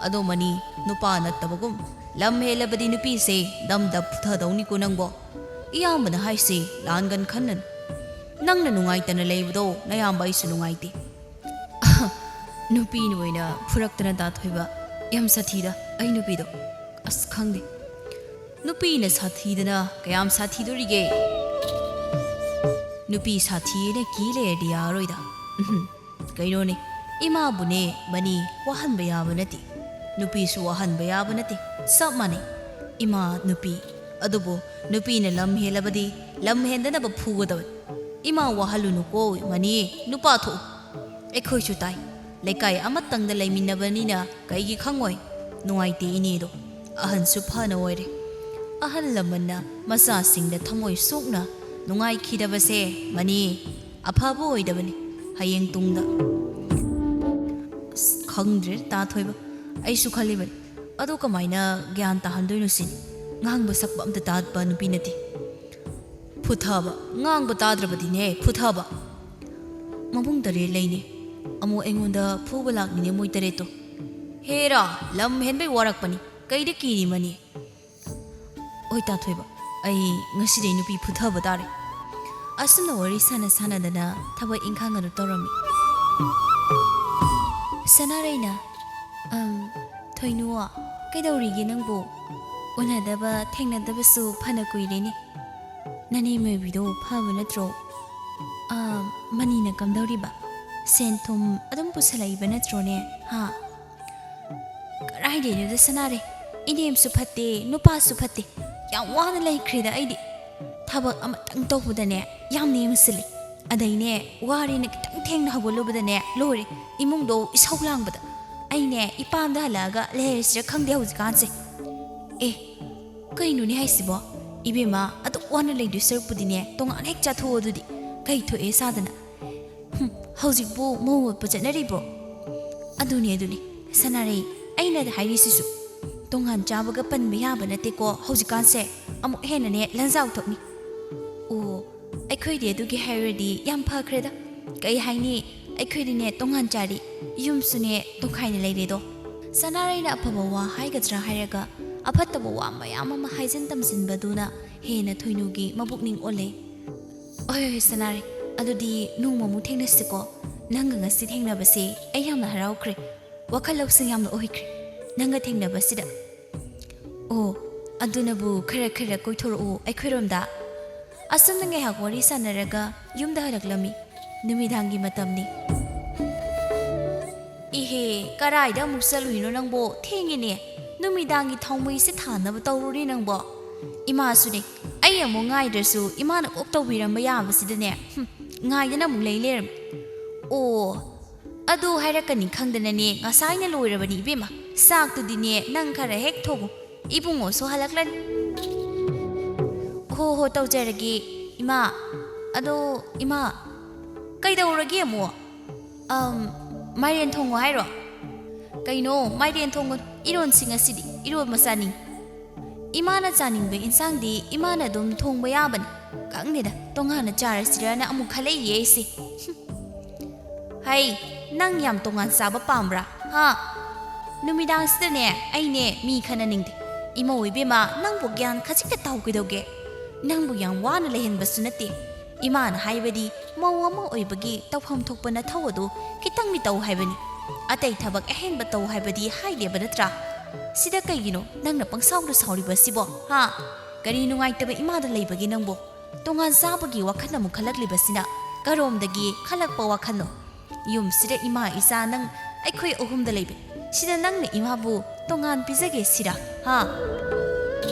ꯑꯗꯣ ꯃꯅꯤ, ꯅꯨꯄꯥ ꯅꯠꯇꯕꯒꯨꯝ ꯂꯝ ꯍꯦꯜꯂꯕꯗꯤ ꯅꯨꯄꯤꯁꯦ ꯅꯝꯗ ꯐꯨꯊꯗꯧꯅꯤꯀꯣ ꯅꯪꯕꯣ꯫ ꯏꯌꯥꯝꯕꯅ ꯍꯥꯏꯁꯦ ꯂꯥꯟꯒꯟ ꯈꯟꯅꯅꯨ꯫ ꯅꯪꯅ ꯅꯨꯡꯉꯥꯏꯇꯅ ꯂꯩꯕꯗꯣ ꯅꯌꯥꯝꯕ ꯑꯩꯁꯨ ꯅꯨꯡꯉꯥꯏꯇꯦ꯫ ꯅꯨꯄꯤꯅ ꯑꯣꯏꯅ ꯐꯨꯔꯛꯇꯅ ꯇꯥꯊꯣꯏꯕ꯫ ꯌꯥꯝ ꯁꯥꯊꯤꯗ ꯑꯩ ꯅꯨꯄꯤꯗꯣ꯫ ꯑꯁ, ꯈꯪꯗꯦ꯫ ꯅꯨꯄꯤꯅ ꯁꯥꯊꯤꯗꯅ ꯀꯌꯥꯝ ꯁꯥꯊꯤꯗꯣꯔꯤꯒꯦ? ꯅꯨꯄꯤ ꯁꯥꯊꯤꯅ ꯀꯤ ꯂꯩꯔꯗꯤ ꯌꯥꯔꯣꯏꯗ꯫ ꯎꯝꯍꯨꯝ꯫ ꯀꯩꯅꯣꯅꯦ, ꯏꯃꯥꯕꯨꯅꯦ ꯃꯅꯤ ꯋꯥꯍꯟꯕ ꯌꯥꯕ ꯅꯠꯇꯦ꯫ ꯅꯨꯄꯤꯁꯨ ꯋꯥꯍꯟꯕ ꯌꯥꯕ ꯅꯠꯇꯦ꯫ ꯆꯞ ꯃꯥꯟꯅꯩ꯫ ꯏꯃꯥ ꯅꯨꯄꯤ꯫ ꯑꯗꯨꯕꯨ ꯅꯨꯄꯤꯅ ꯂꯝ ꯍꯦꯜꯂꯕꯗꯤ ꯂꯝ ꯍꯦꯟꯗꯅꯕ ꯐꯨꯒꯗꯕꯅꯤ꯫ ꯏꯃꯥ ꯋꯥꯍꯜꯂꯨꯅꯨꯀꯣ ꯃꯅꯤ, ꯅꯨꯄꯥ ꯊꯣꯛꯎ꯫ ꯑꯩꯈꯣꯏꯁꯨ ꯇꯥꯏ꯫ ꯂꯩꯀꯥꯏ ꯑꯃꯇꯪꯗ ꯂꯩꯃꯤꯟꯅꯕꯅꯤꯅ ꯀꯩꯒꯤ ꯈꯪꯉꯣꯏ? ꯅꯨꯡꯉꯥꯏꯇꯦ ꯏꯅꯦꯗꯣ꯫ ꯑꯍꯟꯁꯨ ꯐꯅ ꯑꯣꯏꯔꯦ꯫ ꯑꯍꯜ ꯂꯃꯟꯅ ꯃꯆꯥꯁꯤꯡꯗ ꯊꯃꯣꯏ ꯁꯣꯛꯅ ꯅꯨꯡꯉꯥꯏꯈꯤꯗꯕꯁꯦ ꯃꯅꯤ ꯑꯐꯕ ꯑꯣꯏꯗꯕꯅꯤ ꯍꯌꯦꯡ ꯇꯨꯡꯗ꯫ ꯑꯁ, ꯈꯪꯗ꯭ꯔꯦ ꯇꯥꯊꯣꯏꯕ꯫ ꯑꯩꯁꯨ ꯈꯜꯂꯤꯕꯅꯤ꯫ ꯑꯗꯣ ꯀꯃꯥꯏꯅ ꯒ꯭ꯌꯥꯟ ꯇꯥꯍꯟꯗꯣꯏꯅꯣ ꯁꯤꯅꯤ꯫ ꯉꯥꯡꯕ ꯁꯛꯄ ꯑꯝꯇ ꯇꯥꯗꯕ ꯅꯨꯄꯤ ꯅꯠꯇꯦ꯫ ꯐꯨꯊꯕ, ꯉꯥꯡꯕ ꯇꯥꯗ꯭ꯔꯕꯗꯤꯅꯦ, ꯐꯨꯊꯕ꯫ ꯃꯕꯨꯡ ꯇꯔꯦꯠ ꯂꯩꯅꯦ꯫ ꯑꯃꯨꯛ ꯑꯩꯉꯣꯟꯗ ꯐꯨꯕ ꯂꯥꯛꯅꯤꯅꯦ ꯃꯣꯏ ꯇꯔꯦꯠꯇꯣ꯫ ꯍꯦꯔꯥ, ꯂꯝ ꯍꯦꯟꯕꯩ ꯋꯥꯔꯛꯄꯅꯤ꯫ ꯀꯩꯗ ꯀꯤꯔꯤꯃꯅꯤ? ꯑꯣꯏ ꯇꯥꯊꯣꯏꯕ, ꯑꯩ ꯉꯁꯤꯗꯩ ꯅꯨꯄꯤ ꯐꯨꯊꯕ ꯇꯥꯔꯦ꯫ ꯑꯁꯨꯝꯅ ꯋꯥꯔꯤ ꯁꯥꯟꯅ ꯁꯥꯟꯅꯗꯅ ꯊꯕꯛ ꯏꯪꯈꯥꯡ ꯑꯗꯨ ꯇꯧꯔꯝꯃꯤ꯫ ꯁꯅꯥꯔꯩꯅ, "ꯑꯝ, ꯊꯣꯏꯅꯨ, ꯀꯩꯗꯧꯔꯤꯒꯦ ꯅꯪꯕꯨ? ꯎꯅꯗꯕ ꯊꯦꯡꯅꯗꯕꯁꯨ ꯐꯅ ꯀꯨꯏꯔꯦꯅꯦ꯫ ꯅꯅꯦꯝ ꯑꯣꯏꯕꯤꯗꯣ ꯐꯕ ꯅꯠꯇ꯭ꯔꯣ? ꯑꯥ, ꯃꯅꯤꯅ ꯀꯝꯗꯧꯔꯤꯕ? ꯁꯦꯟ ꯊꯨꯝ ꯑꯗꯨꯝ ꯄꯨꯁꯜꯂꯛꯏꯕ ꯅꯠꯇ꯭ꯔꯣꯅꯦ? ꯍꯥ?" "ꯀꯔꯥꯏꯗꯩꯅꯣꯗ ꯁꯅꯥꯔꯩ, ꯏꯅꯦꯝꯁꯨ ꯐꯠꯇꯦ, ꯅꯨꯄꯥꯁꯨ ꯐꯠꯇꯦ꯫ ꯌꯥꯝ ꯋꯥꯅ ꯂꯩꯈ꯭ꯔꯦꯗ ꯑꯩꯗꯤ꯫ ꯊꯕꯛ ꯑꯃꯇꯪ ꯇꯧꯕꯗꯅꯦ ꯌꯥꯝ ꯅꯦꯝꯁꯤꯜꯂꯤ꯫ ꯑꯗꯩꯅꯦ, ꯋꯥꯔꯦꯅ ꯈꯤꯇꯪ ꯊꯦꯡꯅ ꯍꯧꯒꯠꯂꯨꯕꯗꯅꯦ, ꯂꯣꯏꯔꯦ, ꯏꯃꯨꯡꯗꯣ ꯏꯁꯧ ꯂꯥꯡꯕꯗ꯫ ꯑꯩꯅꯦ ꯏꯄꯥꯝꯗ ꯍꯜꯂꯛꯑꯒ ꯂꯩꯔꯁꯤꯔ ꯈꯪꯗꯦ ꯍꯧꯖꯤꯛꯀꯥꯟꯁꯦ꯫ ꯑꯦ, ꯀꯩꯅꯣꯅꯦ ꯍꯥꯏꯁꯤꯕꯣ? ꯏꯕꯦꯝꯃ, ꯑꯗꯨꯛ ꯋꯥꯅ ꯂꯩꯗꯣꯏ ꯁꯔꯨꯛꯄꯨꯗꯤꯅꯦ, ꯇꯣꯉꯥꯟ ꯍꯦꯛ ꯆꯥꯊꯣꯛꯑꯣ ꯑꯗꯨꯗꯤ꯫ ꯀꯩ ꯊꯣꯛꯑꯦ ꯆꯥꯗꯅ? ꯍꯨꯝ, ꯍꯧꯖꯤꯛꯄꯨ ꯃꯧ ꯑꯣꯠꯄ ꯆꯠꯅꯔꯤꯕ꯭ꯔꯣ? ꯑꯗꯨꯅꯦ, ꯑꯗꯨꯅꯦ, ꯁꯅꯥꯔꯩ, ꯑꯩꯅ ꯍꯥꯏꯔꯤꯁꯤꯁꯨ꯫ ꯇꯣꯉꯥꯟ ꯆꯥꯕꯒ ꯄꯟꯕ ꯌꯥꯕ ꯅꯠꯇꯦꯀꯣ ꯍꯧꯖꯤꯛꯀꯥꯟꯁꯦ꯫ ꯑꯃꯨꯛ ꯍꯦꯟꯅꯅꯦ ꯂꯟꯖꯥꯎ ꯊꯣꯛꯅꯤ꯫ ꯑꯣ, ꯑꯩꯈꯣꯏꯗꯤ ꯑꯗꯨꯒꯤ ꯍꯥꯏꯔꯨꯔꯗꯤ ꯌꯥꯝ ꯐꯈ꯭ꯔꯦꯗ꯫ ꯀꯩ ꯍꯥꯏꯅꯤ, ꯑꯩꯈꯣꯏꯗꯤꯅꯦ ꯇꯣꯉꯥꯟ ꯆꯥꯔꯤ, ꯌꯨꯝꯁꯨꯅꯦ ꯇꯣꯈꯥꯏꯅ ꯂꯩꯔꯦꯗꯣ꯫ ꯁꯅꯥꯔꯩꯅ ꯑꯐꯕ ꯋꯥ ꯍꯥꯏꯒꯗ꯭ꯔꯥ ꯍꯥꯏꯔꯒ ꯑꯐꯠꯇꯕ ꯋꯥ ꯃꯌꯥꯝ ꯑꯃ ꯍꯥꯏꯖꯤꯟ ꯇꯝꯁꯤꯟꯕꯗꯨꯅ ꯍꯦꯟꯅ ꯊꯣꯏꯅꯨꯒꯤ ꯃꯕꯨꯛꯅꯤꯡ ꯑꯣꯜꯂꯦ꯫ ꯍꯣꯏ, ꯍꯣꯏ, ꯁꯅꯥꯔꯩ, ꯑꯗꯨꯗꯤ ꯅꯣꯡꯃꯃꯨꯛ ꯊꯦꯡꯅꯁꯤꯀꯣ꯫ ꯅꯪꯒ ꯉꯁꯤ ꯊꯦꯡꯅꯕꯁꯦ ꯑꯩ ꯌꯥꯝꯅ ꯍꯔꯥꯎꯈ꯭ꯔꯦ꯫ ꯋꯥꯈꯜ ꯂꯧꯁꯤꯡ ꯌꯥꯝꯅ ꯑꯣꯏꯈ꯭ꯔꯦ ꯅꯪꯒ ꯊꯦꯡꯅꯕꯁꯤꯗ꯫ ꯑꯣ, ꯑꯗꯨꯅꯕꯨ ꯈꯔ ꯈꯔ ꯀꯣꯏꯊꯣꯔꯛꯎ ꯑꯩꯈꯣꯏꯔꯣꯝꯗ꯫ ꯑꯁꯨꯝꯅ ꯉꯥꯏꯍꯥꯛ ꯋꯥꯔꯤ ꯁꯥꯟꯅꯔꯒ ꯌꯨꯝꯗ ꯍꯜꯂꯛꯂꯝꯃꯤ꯫ ꯅꯨꯃꯤꯗꯥꯡꯒꯤ ꯃꯇꯝꯅꯤ꯫ ꯏꯍꯦ, ꯀꯔꯥꯏꯗ ꯑꯃꯨꯛ ꯆꯠꯂꯨꯏꯅꯣ ꯅꯪꯕꯣ? ꯊꯦꯡꯉꯦꯅꯦ꯫ ꯅꯨꯃꯤꯗꯥꯡꯒꯤ ꯊꯥꯎꯃꯩꯁꯦ ꯊꯥꯅꯕ ꯇꯧꯔꯨꯔꯦ ꯅꯪꯕꯣ꯫ ꯏꯃꯥꯁꯨꯅꯦ, ꯑꯩ ꯑꯃꯨꯛ ꯉꯥꯏꯗ꯭ꯔꯁꯨ ꯏꯃꯥꯅ ꯀꯣꯛ ꯇꯧꯕꯤꯔꯝꯕ ꯌꯥꯕꯁꯤꯗꯅꯦ, ꯍꯨꯝ, ꯉꯥꯏꯗꯅ ꯑꯃꯨꯛ ꯂꯩ ꯂꯩꯔꯝꯃꯤ꯫ ꯑꯣ, ꯑꯗꯨ ꯍꯥꯏꯔꯛꯀꯅꯤ ꯈꯪꯗꯅꯅꯦ ꯉꯁꯥꯏꯅ ꯂꯣꯏꯔꯕꯅꯤ ꯏꯕꯦꯝꯃ꯫ ꯆꯥꯛꯇꯨꯗꯤꯅꯦ ꯅꯪ ꯈꯔ ꯍꯦꯛ ꯊꯣꯡꯉꯨ, ꯏꯕꯨꯡꯉꯣꯁꯨ ꯍꯜꯂꯛꯂꯅꯤ꯫ ꯍꯣ ꯍꯣ, ꯇꯧꯖꯔꯒꯦ ꯏꯃꯥ꯫ ꯑꯗꯣ ꯏꯃꯥ, ꯀꯩꯗꯧꯔꯒꯦ ꯑꯃꯨꯛ? ꯑꯝ, ꯃꯥꯏꯔꯦꯟ ꯊꯣꯡꯉꯣ ꯍꯥꯏꯔꯣ? ꯀꯩꯅꯣ, ꯃꯥꯏꯔꯦꯟ ꯊꯣꯡꯒꯅꯨ, ꯏꯔꯣꯟꯁꯤ ꯉꯁꯤꯗꯤ, ꯏꯔꯣꯟꯕ ꯆꯥꯅꯤꯡ꯫ ꯏꯃꯥꯅ ꯆꯥꯅꯤꯡꯕ ꯏꯟꯁꯥꯡꯗꯤ ꯏꯃꯥꯅ ꯑꯗꯨꯝ ꯊꯣꯡꯕ ꯌꯥꯕꯅꯤ꯫ ꯈꯪꯗꯦꯗ, ꯇꯣꯉꯥꯟꯅ ꯆꯥꯔꯁꯤꯔꯅ ꯑꯃꯨꯛ ꯈꯜꯂꯛꯏꯌꯦ ꯑꯩꯁꯦ꯫ ꯍꯩ, ꯅꯪ ꯌꯥꯝ ꯇꯣꯉꯥꯟ ꯆꯥꯕ ꯄꯥꯝꯕ꯭ꯔꯥ? ꯍꯥ? ꯅꯨꯃꯤꯗꯥꯡꯁꯤꯗꯅꯦ ꯑꯩꯅꯦ ꯃꯤ ꯈꯟꯅꯅꯤꯡꯗꯦ꯫ ꯏꯃꯧ ꯏꯕꯦꯝꯃ, ꯅꯪꯕꯨ ꯒ꯭ꯌꯥꯟ ꯈꯖꯤꯛꯇ ꯇꯥꯎ ꯀꯩꯗꯧꯒꯦ? ꯅꯪꯕꯨ ꯌꯥꯝ ꯋꯥꯅ ꯂꯩꯍꯟꯕꯁꯨ ꯅꯠꯇꯦ꯫ ꯏꯃꯥꯅ ꯍꯥꯏꯕꯗꯤ ꯃꯧ ꯑꯃ ꯑꯣꯏꯕꯒꯤ ꯇꯧꯐꯝ ꯊꯣꯛꯄ ꯅꯊꯧ ꯑꯗꯨ ꯈꯤꯇꯪꯗꯤ ꯇꯧ ꯍꯥꯏꯕꯅꯤ꯫ ꯑꯇꯩ ꯊꯕꯛ ꯑꯍꯦꯟꯕ ꯇꯧ ꯍꯥꯏꯕꯗꯤ ꯍꯥꯏꯗꯦꯕ ꯅꯠꯇ꯭ꯔꯥ? ꯁꯤꯗ ꯀꯩꯒꯤꯅꯣ ꯅꯪꯅ ꯄꯪꯁꯥꯎꯗ ꯁꯥꯎꯔꯤꯕꯁꯤꯕꯣ? ꯍꯥ? ꯀꯔꯤ ꯅꯨꯡꯉꯥꯏꯇꯕ ꯏꯃꯥꯗ ꯂꯩꯕꯒꯦ ꯅꯪꯕꯣ? ꯇꯣꯉꯥꯟ ꯆꯥꯕꯒꯤ ꯋꯥꯈꯜ ꯑꯃꯨꯛ ꯈꯜꯂꯛꯂꯤꯕꯁꯤꯅ ꯀꯔꯣꯝꯗꯒꯤ ꯈꯜꯂꯛꯄ ꯋꯥꯈꯜꯅꯣ? ꯌꯨꯝꯁꯤꯗ ꯏꯃꯥ ꯏꯆꯥ ꯅꯪ ꯑꯩꯈꯣꯏ ꯑꯍꯨꯝꯗ ꯂꯩꯕ꯫ ꯁꯤꯗ ꯅꯪꯅ ꯏꯃꯥꯕꯨ ꯇꯣꯉꯥꯟ ꯄꯤꯖꯒꯦ ꯁꯤꯔꯥ? ꯍꯥ?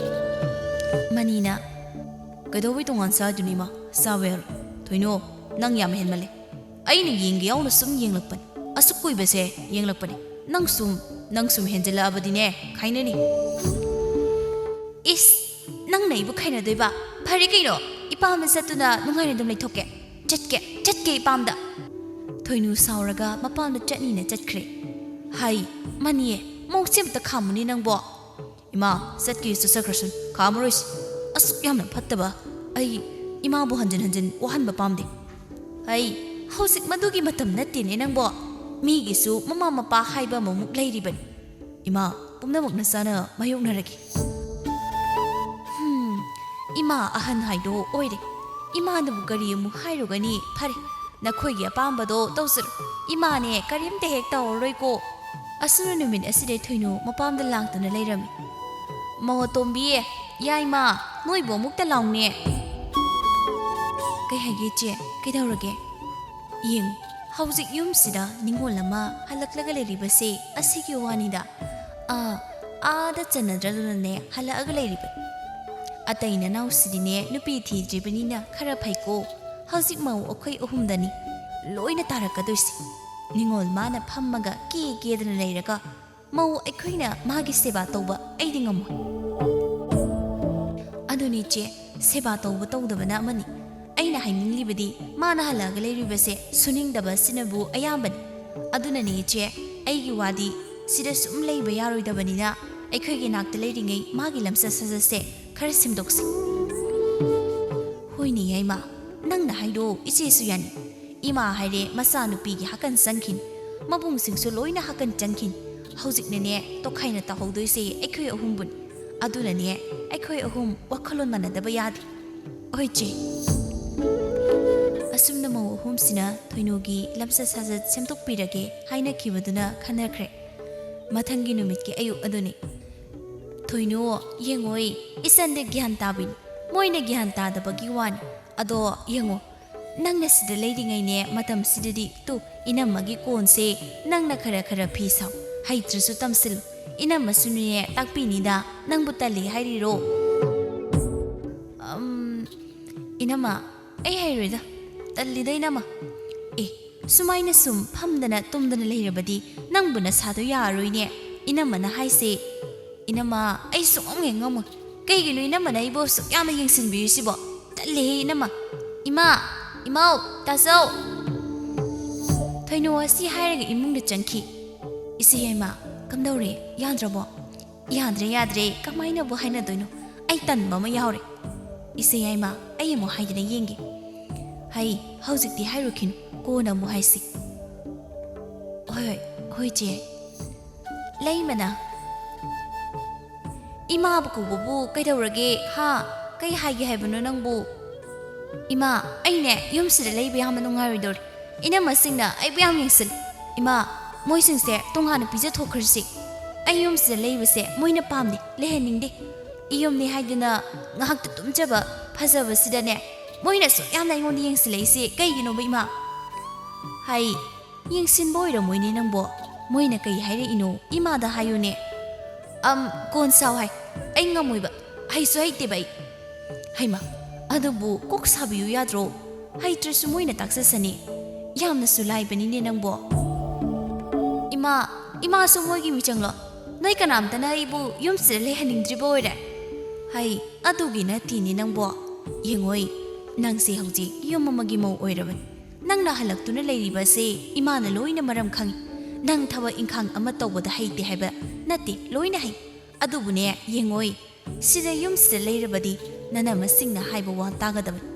ꯃꯅꯤꯅ, "ꯀꯩꯗꯧꯕꯩ ꯇꯣꯉꯥꯟ ꯆꯥꯗꯣꯏꯅꯣ ꯏꯃꯥ? ꯆꯥꯕ ꯌꯥꯔꯣꯏ꯫ ꯊꯣꯏꯅꯣ, ꯅꯪ ꯌꯥꯝ ꯍꯦꯟꯃꯜꯂꯦ꯫ ꯑꯩꯅ ꯌꯦꯡꯒꯦ ꯌꯥꯎꯅ ꯁꯨꯝ ꯌꯦꯡꯂꯛꯄꯅꯤ꯫ ꯑꯁꯨꯛ ꯀꯨꯏꯕꯁꯦ ꯌꯦꯡꯂꯛꯄꯅꯤ꯫ ꯅꯪ ꯁꯨꯝ, ꯅꯪ ꯁꯨꯝ ꯍꯦꯟꯖꯜꯂꯛꯑꯕꯗꯤꯅꯦ ꯈꯥꯏꯅꯅꯤ꯫ ꯏꯁ, ꯅꯪꯅ ꯑꯩꯕꯨ ꯈꯥꯏꯅꯗꯣꯏꯕ? ꯐꯔꯦ ꯀꯩꯅꯣ, ꯏꯄꯥꯝꯗ ꯆꯠꯇꯨꯅ ꯅꯨꯡꯉꯥꯏꯅ ꯑꯗꯨꯝ ꯂꯩꯊꯣꯛꯀꯦ꯫ ꯆꯠꯀꯦ, ꯆꯠꯀꯦ ꯏꯄꯥꯝꯗ꯫ ꯊꯣꯏꯅꯨ ꯁꯥꯎꯔꯒ ꯃꯄꯥꯝꯗ ꯆꯠꯅꯤꯅ ꯆꯠꯈ꯭ꯔꯦ꯫ ꯍꯥꯏ, ꯃꯅꯤꯌꯦ, ꯃꯧꯁꯦ ꯑꯝꯇ ꯈꯥꯝꯃꯨꯅꯦ ꯅꯪꯕꯣ꯫ ꯏꯃꯥ, ꯆꯠꯀꯦꯁꯨ ꯆꯠꯈ꯭ꯔꯁꯨ ꯈꯥꯝꯃꯔꯣꯏꯁꯤ꯫ ꯑꯁꯨꯛ ꯌꯥꯝꯅ ꯐꯠꯇꯕ ꯑꯩ ꯏꯃꯥꯕꯨ ꯍꯟꯖꯤꯟ ꯍꯟꯖꯤꯟ ꯋꯥꯍꯟꯕ ꯄꯥꯝꯗꯦ꯫ ꯑꯩ, ꯍꯧꯖꯤꯛ ꯃꯗꯨꯒꯤ ꯃꯇꯝ ꯅꯠꯇꯦꯅꯦ ꯅꯪꯕꯣ꯫ ꯃꯤꯒꯤꯁꯨ ꯃꯃꯥ ꯃꯄꯥ ꯍꯥꯏꯕ ꯑꯃꯃꯨꯛ ꯂꯩꯔꯤꯕꯅꯤ꯫ ꯏꯃꯥ, ꯄꯨꯝꯅꯃꯛꯅ ꯆꯥꯅ ꯃꯥꯌꯣꯛꯅꯔꯒꯦ꯫ ꯍꯨꯝ, ꯏꯃꯥ ꯑꯍꯟ ꯍꯥꯏꯗꯣ ꯑꯣꯏꯔꯦ꯫ ꯏꯃꯥꯅꯕꯨ ꯀꯔꯤ ꯑꯃꯨꯛ ꯍꯥꯏꯔꯨꯒꯅꯤ? ꯐꯔꯦ, ꯅꯈꯣꯏꯒꯤ ꯑꯄꯥꯝꯕꯗꯣ ꯇꯧꯖꯔꯣ꯫ ꯏꯃꯥꯅꯦ ꯀꯔꯤꯝꯇ ꯍꯦꯛ ꯇꯧꯔꯔꯣꯏꯀꯣ꯫ ꯑꯁꯨꯝꯅ ꯅꯨꯃꯤꯠ ꯑꯁꯤꯗꯩ ꯊꯣꯏꯅꯨ ꯃꯄꯥꯝꯗ ꯂꯥꯛꯇꯨꯅ ꯂꯩꯔꯝꯃꯤ꯫ ꯃꯧ ꯑꯇꯣꯝꯕꯤ, ꯌꯥꯏꯃ, ꯅꯣꯏꯕꯨ ꯑꯃꯨꯛꯇ ꯂꯥꯎꯅꯦ꯫ ꯀꯩ ꯍꯥꯏꯒꯦ ꯏꯆꯦ? ꯀꯩꯗꯧꯔꯒꯦ? ꯌꯦꯡꯉꯨ, ꯍꯧꯖꯤꯛ ꯌꯨꯝꯁꯤꯗ ꯅꯤꯡꯉꯣꯜ ꯑꯃ ꯍꯜꯂꯛꯂꯒ ꯂꯩꯔꯤꯕꯁꯦ ꯑꯁꯤꯒꯤ ꯋꯥꯅꯤꯗ꯫ ꯑꯥ, ꯑꯥꯗ ꯆꯟꯅꯗ꯭ꯔꯗꯨꯅꯅꯦ ꯍꯜꯂꯛꯑꯒ ꯂꯩꯔꯤꯕꯅꯤ꯫ ꯑꯇꯩ ꯅꯅꯥꯎꯁꯤꯗꯤꯅꯦ ꯅꯨꯄꯤ ꯊꯤꯗ꯭ꯔꯤꯕꯅꯤꯅ ꯈꯔ ꯐꯩꯀꯣ꯫ ꯍꯧꯖꯤꯛ ꯃꯧ ꯑꯩꯈꯣꯏ ꯑꯍꯨꯝꯗꯅꯤ ꯂꯣꯏꯅ ꯇꯥꯔꯛꯀꯗꯣꯏꯁꯦ꯫ ꯅꯤꯡꯉꯣꯜ ꯃꯥꯅ ꯐꯝꯃꯒ ꯀꯦ ꯀꯦꯗꯅ ꯂꯩꯔꯒ ꯃꯧ ꯑꯩꯈꯣꯏꯅ ꯃꯥꯒꯤ ꯁꯦꯕꯥ ꯇꯧꯕ ꯑꯩꯗꯤ ꯉꯝꯃꯣꯏ꯫ ꯑꯗꯨꯅꯤ ꯏꯆꯦ, ꯁꯦꯕꯥ ꯇꯧꯕ ꯇꯧꯗꯕꯅ ꯑꯃꯅꯤ꯫ ꯑꯩꯅ ꯍꯥꯏꯅꯤꯡꯂꯤꯕꯗꯤ ꯃꯥꯅ ꯍꯜꯂꯛꯑꯒ ꯂꯩꯔꯤꯕꯁꯦ ꯁꯨꯅꯤꯡꯗꯕ ꯑꯁꯤꯅꯕꯨ ꯑꯌꯥꯝꯕꯅꯤ꯫ ꯑꯗꯨꯅꯅꯤ ꯏꯆꯦ, ꯑꯩꯒꯤ ꯋꯥꯗꯤ ꯁꯤꯗ ꯁꯨꯝ ꯂꯩꯕ ꯌꯥꯔꯣꯏꯗꯕꯅꯤꯅ ꯑꯩꯈꯣꯏꯒꯤ ꯅꯥꯛꯇ ꯂꯩꯔꯤꯉꯩ ꯃꯥꯒꯤ ꯂꯝꯆꯠ ꯁꯥꯖꯠꯁꯦ ꯈꯔ ꯁꯦꯝꯗꯣꯛꯁꯤ꯫ ꯍꯣꯏꯅꯦ ꯌꯥꯏꯃ, ꯅꯪꯅ ꯍꯥꯏꯗꯣ ꯏꯆꯦꯁꯨ ꯌꯥꯅꯤ꯫ ꯏꯃꯥ ꯍꯥꯏꯔꯦ ꯃꯆꯥꯅꯨꯄꯤꯒꯤ ꯍꯥꯀꯟ ꯆꯪꯈꯤꯅꯤ, ꯃꯕꯨꯡꯁꯤꯡꯁꯨ ꯂꯣꯏꯅ ꯍꯥꯀꯟ ꯆꯪꯈꯤꯅꯤ꯫ ꯍꯧꯖꯤꯛꯅꯅꯦ ꯇꯣꯈꯥꯏꯅ ꯇꯧꯍꯧꯗꯣꯏꯁꯦ ꯑꯩꯈꯣꯏ ꯑꯍꯨꯝꯕꯨꯅꯤ꯫ ꯑꯗꯨꯅꯅꯦ ꯑꯩꯈꯣꯏ ꯑꯍꯨꯝ ꯋꯥꯈꯜꯂꯣꯟ ꯃꯥꯟꯅꯗꯕ ꯌꯥꯗꯦ꯫ ꯍꯣꯏ ꯆꯦ꯫ ꯑꯁꯨꯝꯅ ꯃꯧ ꯑꯍꯨꯝꯁꯤꯅ ꯊꯣꯏꯅꯨꯒꯤ ꯂꯝꯆꯠ ꯁꯥꯖꯠ ꯁꯦꯝꯗꯣꯛꯄꯤꯔꯒꯦ ꯍꯥꯏꯅꯈꯤꯕꯗꯨꯅ ꯈꯟꯅꯈ꯭ꯔꯦ꯫ ꯃꯊꯪꯒꯤ ꯅꯨꯃꯤꯠꯀꯤ ꯑꯌꯨꯛ ꯑꯗꯨꯅꯤ꯫ ꯊꯣꯏꯅꯨ, ꯌꯦꯡꯉꯣꯏ, ꯏꯆꯟꯗ ꯒ꯭ꯌꯥꯟ ꯇꯥꯕꯤꯅꯤ꯫ ꯃꯣꯏꯅ ꯒ꯭ꯌꯥꯟ ꯇꯥꯗꯕꯒꯤ ꯋꯥꯅꯤ꯫ ꯑꯗꯣ ꯌꯦꯡꯉꯣ, ꯅꯪꯅ ꯁꯤꯗ ꯂꯩꯔꯤꯉꯩꯅꯦ ꯃꯇꯝꯁꯤꯗꯗꯤ ꯇꯨ ꯏꯅꯝꯃꯒꯤ ꯀꯣꯟꯁꯦ ꯅꯪꯅ ꯈꯔ ꯈꯔ ꯐꯤ ꯁꯥꯎ, ꯍꯩꯇ꯭ꯔꯁꯨ ꯇꯝꯁꯤꯜꯂꯨ꯫ ꯏꯅꯝꯃꯁꯨꯅꯦ ꯇꯥꯛꯄꯤꯅꯤꯗ, ꯅꯪꯕꯨ ꯇꯜꯂꯤ ꯍꯥꯏꯔꯤꯔꯣ? ꯑꯝ, ꯏꯅꯝꯃ, ꯑꯩ ꯍꯩꯔꯣꯏꯗ꯫ "ꯇꯜꯂꯤꯗ, ꯏꯅꯝꯃ꯫ ꯑꯦ, ꯁꯨꯃꯥꯏꯅ ꯁꯨꯝ ꯐꯝꯗꯅ ꯇꯨꯝꯗꯅ ꯂꯩꯔꯕꯗꯤ ꯅꯪꯕꯨ ꯅꯁꯥꯗꯣ ꯌꯥꯔꯔꯣꯏꯅꯦ," ꯏꯅꯝꯃꯅ ꯍꯥꯏꯁꯦ꯫ "ꯏꯅꯝꯃ, ꯑꯩ ꯁꯨꯡꯉꯝ ꯍꯦꯛ ꯉꯝꯃꯣꯏ꯫ ꯀꯩꯒꯤꯅꯣ ꯏꯅꯝꯃꯅ ꯑꯩꯕꯨ ꯑꯁꯨꯛ ꯌꯥꯝꯅ ꯌꯦꯡꯁꯤꯟꯕꯤꯔꯤꯁꯤꯕꯣ? ꯇꯜꯂꯦꯍꯦ, ꯏꯅꯝꯃ꯫ ꯏꯃꯥ! ꯏꯃꯥꯎ! ꯇꯥꯆꯧ!" ꯊꯣꯏꯅꯣ ꯑꯁꯤ ꯍꯥꯏꯔꯒ ꯏꯃꯨꯡꯗ ꯆꯪꯈꯤ꯫ "ꯏꯆꯦ ꯌꯥꯏꯃ, ꯀꯝꯗꯧꯔꯦ? ꯌꯥꯗ꯭ꯔꯕꯣ?" "ꯌꯥꯗ꯭ꯔꯦ, ꯌꯥꯗ꯭ꯔꯦ꯫ ꯀꯃꯥꯏꯅꯕꯨ ꯍꯥꯏꯅꯗꯣꯏꯅꯣ? ꯑꯩ ꯇꯟꯕ ꯑꯃ ꯌꯥꯎꯔꯦ꯫ ꯏꯆꯦ ꯌꯥꯏꯃ, ꯑꯩ ꯑꯃꯨꯛ ꯍꯥꯏꯗꯅ ꯌꯦꯡꯒꯦ꯫ ꯍꯩ, ꯍꯧꯖꯤꯛꯇꯤ ꯍꯥꯏꯔꯨꯈꯤꯅꯨ, ꯀꯣꯟꯅ ꯑꯃꯨꯛ ꯍꯥꯏꯁꯤ꯫" "ꯍꯣꯏ, ꯍꯣꯏ, ꯍꯣꯏ, ꯆꯦ꯫" ꯂꯩꯃꯅ, "ꯏꯃꯥꯕꯨ ꯀꯧꯕꯕꯨ ꯀꯩꯗꯧꯔꯒꯦ, ꯍꯥ? ꯀꯩ ꯍꯥꯏꯒꯦ ꯍꯥꯏꯕꯅꯣ ꯅꯪꯕꯨ?" "ꯏꯃꯥ, ꯑꯩꯅꯦ ꯌꯨꯝꯁꯤꯗ ꯂꯩꯕ ꯌꯥꯝꯅ ꯅꯨꯡꯉꯥꯏꯔꯣꯏꯗꯧꯔꯦ꯫ ꯏꯅꯝꯃꯁꯤꯡꯅ ꯑꯩꯕꯨ ꯌꯥꯝ ꯌꯦꯡꯁꯤꯜꯂꯤ꯫ ꯏꯃꯥ, ꯃꯣꯏꯁꯤꯡꯁꯦ ꯇꯣꯉꯥꯟꯅ ꯄꯤꯖꯊꯣꯛꯈ꯭ꯔꯁꯤ꯫ ꯑꯩ ꯌꯨꯝꯁꯤꯗ ꯂꯩꯕꯁꯦ ꯃꯣꯏꯅ ꯄꯥꯝꯗꯦ, ꯂꯩꯍꯟꯅꯤꯡꯗꯦ꯫ ꯏꯌꯨꯝꯅꯦ ꯍꯥꯏꯗꯨꯅ ꯉꯥꯏꯍꯥꯛꯇ ꯇꯨꯝꯖꯕ ꯐꯖꯕꯁꯤꯗꯅꯦ, ꯃꯣꯏꯅ ꯑꯁꯨꯛ ꯌꯥꯝꯅ ꯑꯩꯉꯣꯟꯗ ꯌꯦꯡꯁꯤꯜꯂꯛꯏꯁꯦ ꯀꯩꯒꯤꯅꯣꯕ, ꯏꯃꯥ?" ꯍꯥꯏ꯫ "ꯌꯦꯡꯁꯤꯟꯕ ꯑꯣꯏꯔꯝꯃꯣꯏꯅꯦ ꯅꯪꯕꯣ꯫ ꯃꯣꯏꯅ ꯀꯩ ꯍꯥꯏꯔꯛꯏꯅꯣ ꯏꯃꯥꯗ ꯍꯥꯏꯌꯨꯅꯦ꯫" "ꯑꯝ, ꯀꯣꯟ ꯁꯥꯎ ꯍꯥꯏ꯫ ꯑꯩ ꯉꯝꯃꯣꯏꯕ꯫ ꯍꯩꯁꯨ ꯍꯩꯇꯦꯕ ꯑꯩ꯫" "ꯍꯩꯃ, ꯑꯗꯨꯕꯨ ꯀꯣꯛ ꯁꯥꯕꯤꯌꯨ ꯌꯥꯗ꯭ꯔꯣ? ꯍꯩꯇ꯭ꯔꯁꯨ ꯃꯣꯏꯅ ꯇꯥꯛꯆꯁꯅꯤ꯫ ꯌꯥꯝꯅꯁꯨ ꯂꯥꯏꯕꯅꯤꯅꯦ ꯅꯪꯕꯣ꯫" "ꯏꯃꯥ, ꯏꯃꯥꯁꯨ ꯃꯣꯏꯒꯤ ꯃꯤꯆꯪꯂꯣ? ꯅꯣꯏ ꯀꯅꯥꯝꯇꯅ ꯑꯩꯕꯨ ꯌꯨꯝꯁꯤꯗ ꯂꯩꯍꯟꯅꯤꯡꯗ꯭ꯔꯤꯕ ꯑꯣꯏꯔꯦ?" "ꯍꯩ, ꯑꯗꯨꯒꯤ ꯅꯠꯇꯦꯅꯦ ꯅꯪꯕꯣ꯫ ꯌꯦꯡꯉꯣꯏ, ꯅꯪꯁꯦ ꯍꯧꯖꯤꯛ ꯌꯨꯝ ꯑꯃꯒꯤ ꯃꯧ ꯑꯣꯏꯔꯕꯅꯤ꯫ ꯅꯪꯅ ꯍꯜꯂꯛꯇꯨꯅ ꯂꯩꯔꯤꯕꯁꯦ ꯏꯃꯥꯅ ꯂꯣꯏꯅ ꯃꯔꯝ ꯈꯪꯏ꯫ ꯅꯪ ꯊꯕꯛ ꯏꯪꯈꯥꯡ ꯑꯃ ꯇꯧꯕꯗ ꯍꯩꯇꯦ ꯍꯥꯏꯕ ꯅꯠꯇꯦ, ꯂꯣꯏꯅ ꯍꯩ꯫ ꯑꯗꯨꯕꯨꯅꯦ, ꯌꯦꯡꯉꯣꯏ, ꯁꯤꯗ ꯌꯨꯝꯁꯤꯗ ꯂꯩꯔꯕꯗꯤ ꯅꯅꯝꯃꯁꯤꯡꯅ ꯍꯥꯏꯕ ꯋꯥ ꯇꯥꯒꯗꯕꯅꯤ꯫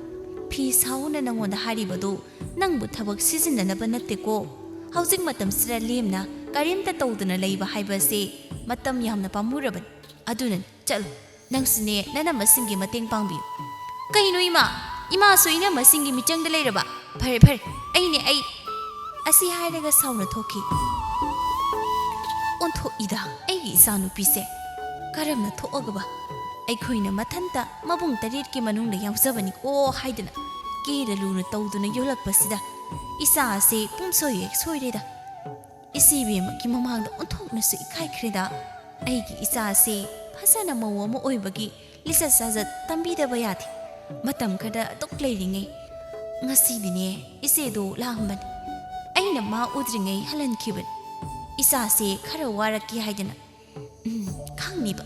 ꯐꯤ ꯁꯥꯎꯅ ꯅꯪꯉꯣꯟꯗ ꯍꯥꯏꯔꯤꯕꯗꯨ ꯅꯪꯕꯨ ꯊꯕꯛ ꯁꯤꯖꯤꯟꯅꯅꯕ ꯅꯠꯇꯦꯀꯣ꯫ ꯍꯧꯖꯤꯛ ꯃꯇꯝꯁꯤꯗ ꯂꯦꯝꯅ ꯀꯔꯤꯝꯇ ꯇꯧꯗꯅ ꯂꯩꯕ ꯍꯥꯏꯕꯁꯦ ꯃꯇꯝ ꯌꯥꯝꯅ ꯄꯥꯝꯃꯨꯔꯕꯅꯤ꯫ ꯑꯗꯨꯅꯅꯤ, ꯆꯠꯂꯨ, ꯅꯪꯁꯨꯅꯦ ꯅꯅꯝꯃꯁꯤꯡꯒꯤ ꯃꯇꯦꯡ ꯄꯥꯡꯕꯤꯌꯨ꯫" "ꯀꯩꯅꯣ ꯏꯃꯥ? ꯏꯃꯥꯁꯨ ꯏꯅꯝꯃꯁꯤꯡꯒꯤ ꯃꯤꯆꯪꯗ ꯂꯩꯔꯕ? ꯐꯔꯦ, ꯐꯔꯦ, ꯑꯩꯅꯦ, ꯑꯩ꯫" ꯑꯁꯤ ꯍꯥꯏꯔꯒ ꯁꯥꯎꯅ ꯊꯣꯛꯈꯤ꯫ ꯑꯣꯟꯊꯣꯛꯏꯗ ꯑꯩꯒꯤ ꯏꯆꯥꯅꯨꯄꯤꯁꯦ꯫ ꯀꯔꯝꯅ ꯊꯣꯛꯑꯒꯕ ꯑꯩꯈꯣꯏꯅ ꯃꯊꯟꯇ ꯃꯕꯨꯡ ꯇꯔꯦꯠꯀꯤ ꯃꯅꯨꯡꯗ ꯌꯥꯎꯖꯕꯅꯤꯀꯣ ꯍꯥꯏꯗꯅ ꯀꯦꯔ ꯂꯨꯅ ꯇꯧꯗꯨꯅ ꯌꯣꯜꯂꯛꯄꯁꯤꯗ ꯏꯆꯥ ꯑꯁꯦ ꯄꯨꯝꯁꯣꯏ ꯍꯦꯛ ꯁꯣꯏꯔꯦꯗ꯫ ꯏꯆꯦ ꯏꯕꯦꯝꯃꯒꯤ ꯃꯃꯥꯡꯗ ꯑꯣꯟꯊꯣꯛꯅꯁꯨ ꯏꯀꯥꯏꯈ꯭ꯔꯦꯗ꯫ ꯑꯩꯒꯤ ꯏꯆꯥꯁꯦ ꯐꯖꯅ ꯃꯧ ꯑꯃ ꯑꯣꯏꯕꯒꯤ ꯂꯤꯆꯠ ꯁꯥꯖꯠ ꯇꯝꯕꯤꯗꯕ ꯌꯥꯗꯦ꯫ ꯃꯇꯝ ꯈꯔ ꯑꯗꯨꯛ ꯂꯩꯔꯤꯉꯩ "ꯉꯁꯤꯗꯤꯅꯦ, ꯏꯆꯦꯗꯣ ꯂꯥꯛꯑꯝꯕꯅꯤ꯫ ꯑꯩꯅ ꯃꯥ ꯎꯗ꯭ꯔꯤꯉꯩ ꯍꯜꯍꯟꯈꯤꯕꯅꯤ꯫ ꯏꯆꯥꯁꯦ ꯈꯔ ꯋꯥꯔꯛꯀꯦ ꯍꯥꯏꯗꯅ꯫ ꯎꯝ, ꯈꯪꯅꯤꯕ꯫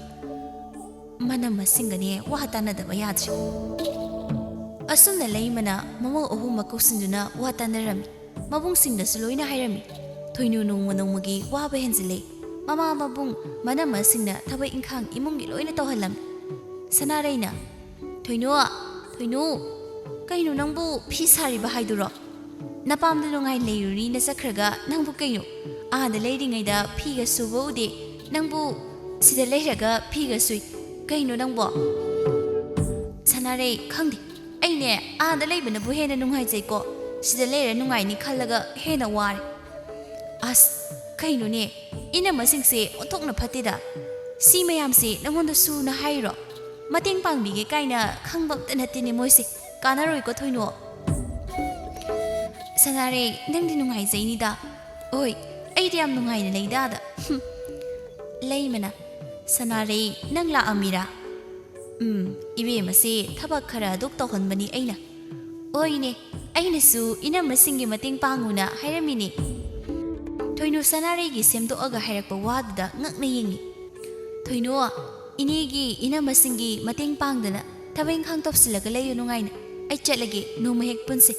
ꯃꯅꯝ ꯃꯁꯤꯡꯒꯅꯦ ꯋꯥ ꯇꯥꯅꯗꯕ ꯌꯥꯗ꯭ꯔꯦ"꯫ ꯑꯁꯨꯝꯅ ꯂꯩꯃꯅ ꯃꯃꯧ ꯑꯍꯨꯝꯃꯛ ꯀꯧꯁꯤꯟꯗꯨꯅ ꯋꯥ ꯇꯥꯅꯔꯝꯃꯤ꯫ ꯃꯕꯨꯡꯁꯤꯡꯗꯁꯨ ꯂꯣꯏꯅ ꯍꯥꯏꯔꯝꯃꯤ꯫ ꯊꯣꯏꯅꯨ ꯅꯣꯡꯃ ꯅꯣꯡꯃꯒꯤ ꯋꯥꯕ ꯍꯦꯟꯖꯤꯜꯂꯦ꯫ ꯃꯃꯥ ꯃꯕꯨꯡ ꯃꯅꯝꯃꯁꯤꯡꯅ ꯊꯕꯛ ꯏꯪꯈꯥꯡ ꯏꯃꯨꯡꯒꯤ ꯂꯣꯏꯅ ꯇꯧꯍꯜꯂꯝꯃꯤ꯫ ꯁꯅꯥꯔꯩꯅ, "ꯊꯣꯏꯅꯨ, ꯊꯣꯏꯅꯨ, ꯀꯩꯅꯣ ꯅꯪꯕꯨ ꯐꯤ ꯁꯥꯔꯤꯕ ꯍꯥꯏꯗꯨꯔꯣ? ꯅꯄꯥꯝꯗ ꯅꯨꯡꯉꯥꯏ ꯂꯩꯔꯨꯅꯤꯅ ꯆꯠꯈ꯭ꯔꯒ ꯅꯪꯕꯨ ꯀꯩꯅꯣ? ꯑꯥꯗ ꯂꯩꯔꯤꯉꯩꯗ ꯐꯤꯒ ꯁꯨꯕ ꯎꯗꯦ, ꯅꯪꯕꯨ ꯁꯤꯗ ꯂꯩꯔꯒ ꯐꯤꯒ ꯁꯨꯏ꯫ ꯀꯩꯅꯣ ꯅꯪꯕꯣ?" ꯁꯅꯥꯔꯩ, "ꯈꯪꯗꯦ, ꯑꯩꯅꯦ ꯑꯥꯗ ꯂꯩꯕꯅꯕꯨ ꯍꯦꯟꯅ ꯅꯨꯡꯉꯥꯏꯖꯩꯀꯣ꯫ ꯁꯤꯗ ꯂꯩꯔ ꯅꯨꯡꯉꯥꯏꯅꯤ ꯈꯜꯂꯒ ꯍꯦꯟꯅ ꯋꯥꯔꯦ꯫ ꯑꯁ, ꯀꯩꯅꯣꯅꯦ, ꯏꯅꯝꯃꯁꯤꯡꯁꯦ ꯑꯣꯟꯊꯣꯛꯅ ꯐꯠꯇꯦꯗ꯫ ꯁꯤ ꯃꯌꯥꯝꯁꯦ ꯅꯪꯉꯣꯟꯗ ꯁꯨꯅ ꯍꯥꯏꯔꯤꯔꯣ? ꯃꯇꯦꯡ ꯄꯥꯡꯕꯤꯒꯦ ꯀꯥꯏꯅ ꯈꯪꯕ ꯑꯝꯇ ꯅꯠꯇꯦꯅꯦ ꯃꯣꯏꯁꯦ꯫ ꯀꯥꯟꯅꯔꯣꯏꯀꯣ ꯊꯣꯏꯅꯨ"꯫ "ꯁꯅꯥꯔꯩ, ꯅꯪꯗꯤ ꯅꯨꯡꯉꯥꯏꯖꯩꯅꯤꯗ"꯫ "ꯍꯣꯏ, ꯑꯩꯗꯤ ꯌꯥꯝ ꯅꯨꯡꯉꯥꯏꯅ ꯂꯩꯗꯥꯗ"꯫ ꯍꯨꯝ꯫ ꯂꯩꯃꯅ, "ꯁꯅꯥꯔꯩ, ꯅꯪ ꯂꯥꯛꯑꯝꯃꯤꯔꯥ?" "ꯎꯝ, ꯏꯕꯦꯝꯃꯁꯦ ꯊꯕꯛ ꯈꯔ ꯑꯗꯨꯛ ꯇꯧꯍꯟꯕꯅꯤ ꯑꯩꯅ"꯫ "ꯍꯣꯏꯅꯦ, ꯑꯩꯅꯁꯨ ꯏꯅꯝꯃꯁꯤꯡꯒꯤ ꯃꯇꯦꯡ ꯄꯥꯡꯉꯨꯅ ꯍꯥꯏꯔꯝꯃꯤꯅꯦ"꯫ ꯊꯣꯏꯅꯨ ꯁꯅꯥꯔꯩꯒꯤ ꯁꯦꯝꯗꯣꯛꯑꯒ ꯍꯥꯏꯔꯛꯄ ꯋꯥꯗꯨꯗ ꯉꯛꯅ ꯌꯦꯡꯉꯤ꯫ "ꯊꯣꯏꯅꯨ, ꯏꯅꯦꯒꯤ ꯏꯅꯝꯃꯁꯤꯡꯒꯤ ꯃꯇꯦꯡ ꯄꯥꯡꯗꯅ ꯊꯕꯛ ꯏꯪꯈꯥꯡ ꯇꯧꯁꯤꯜꯂꯒ ꯂꯩꯌꯨ ꯅꯨꯡꯉꯥꯏꯅ꯫ ꯑꯩ ꯆꯠꯂꯒꯦ, ꯅꯣꯡꯃ ꯍꯦꯛ ꯄꯨꯟꯁꯦ꯫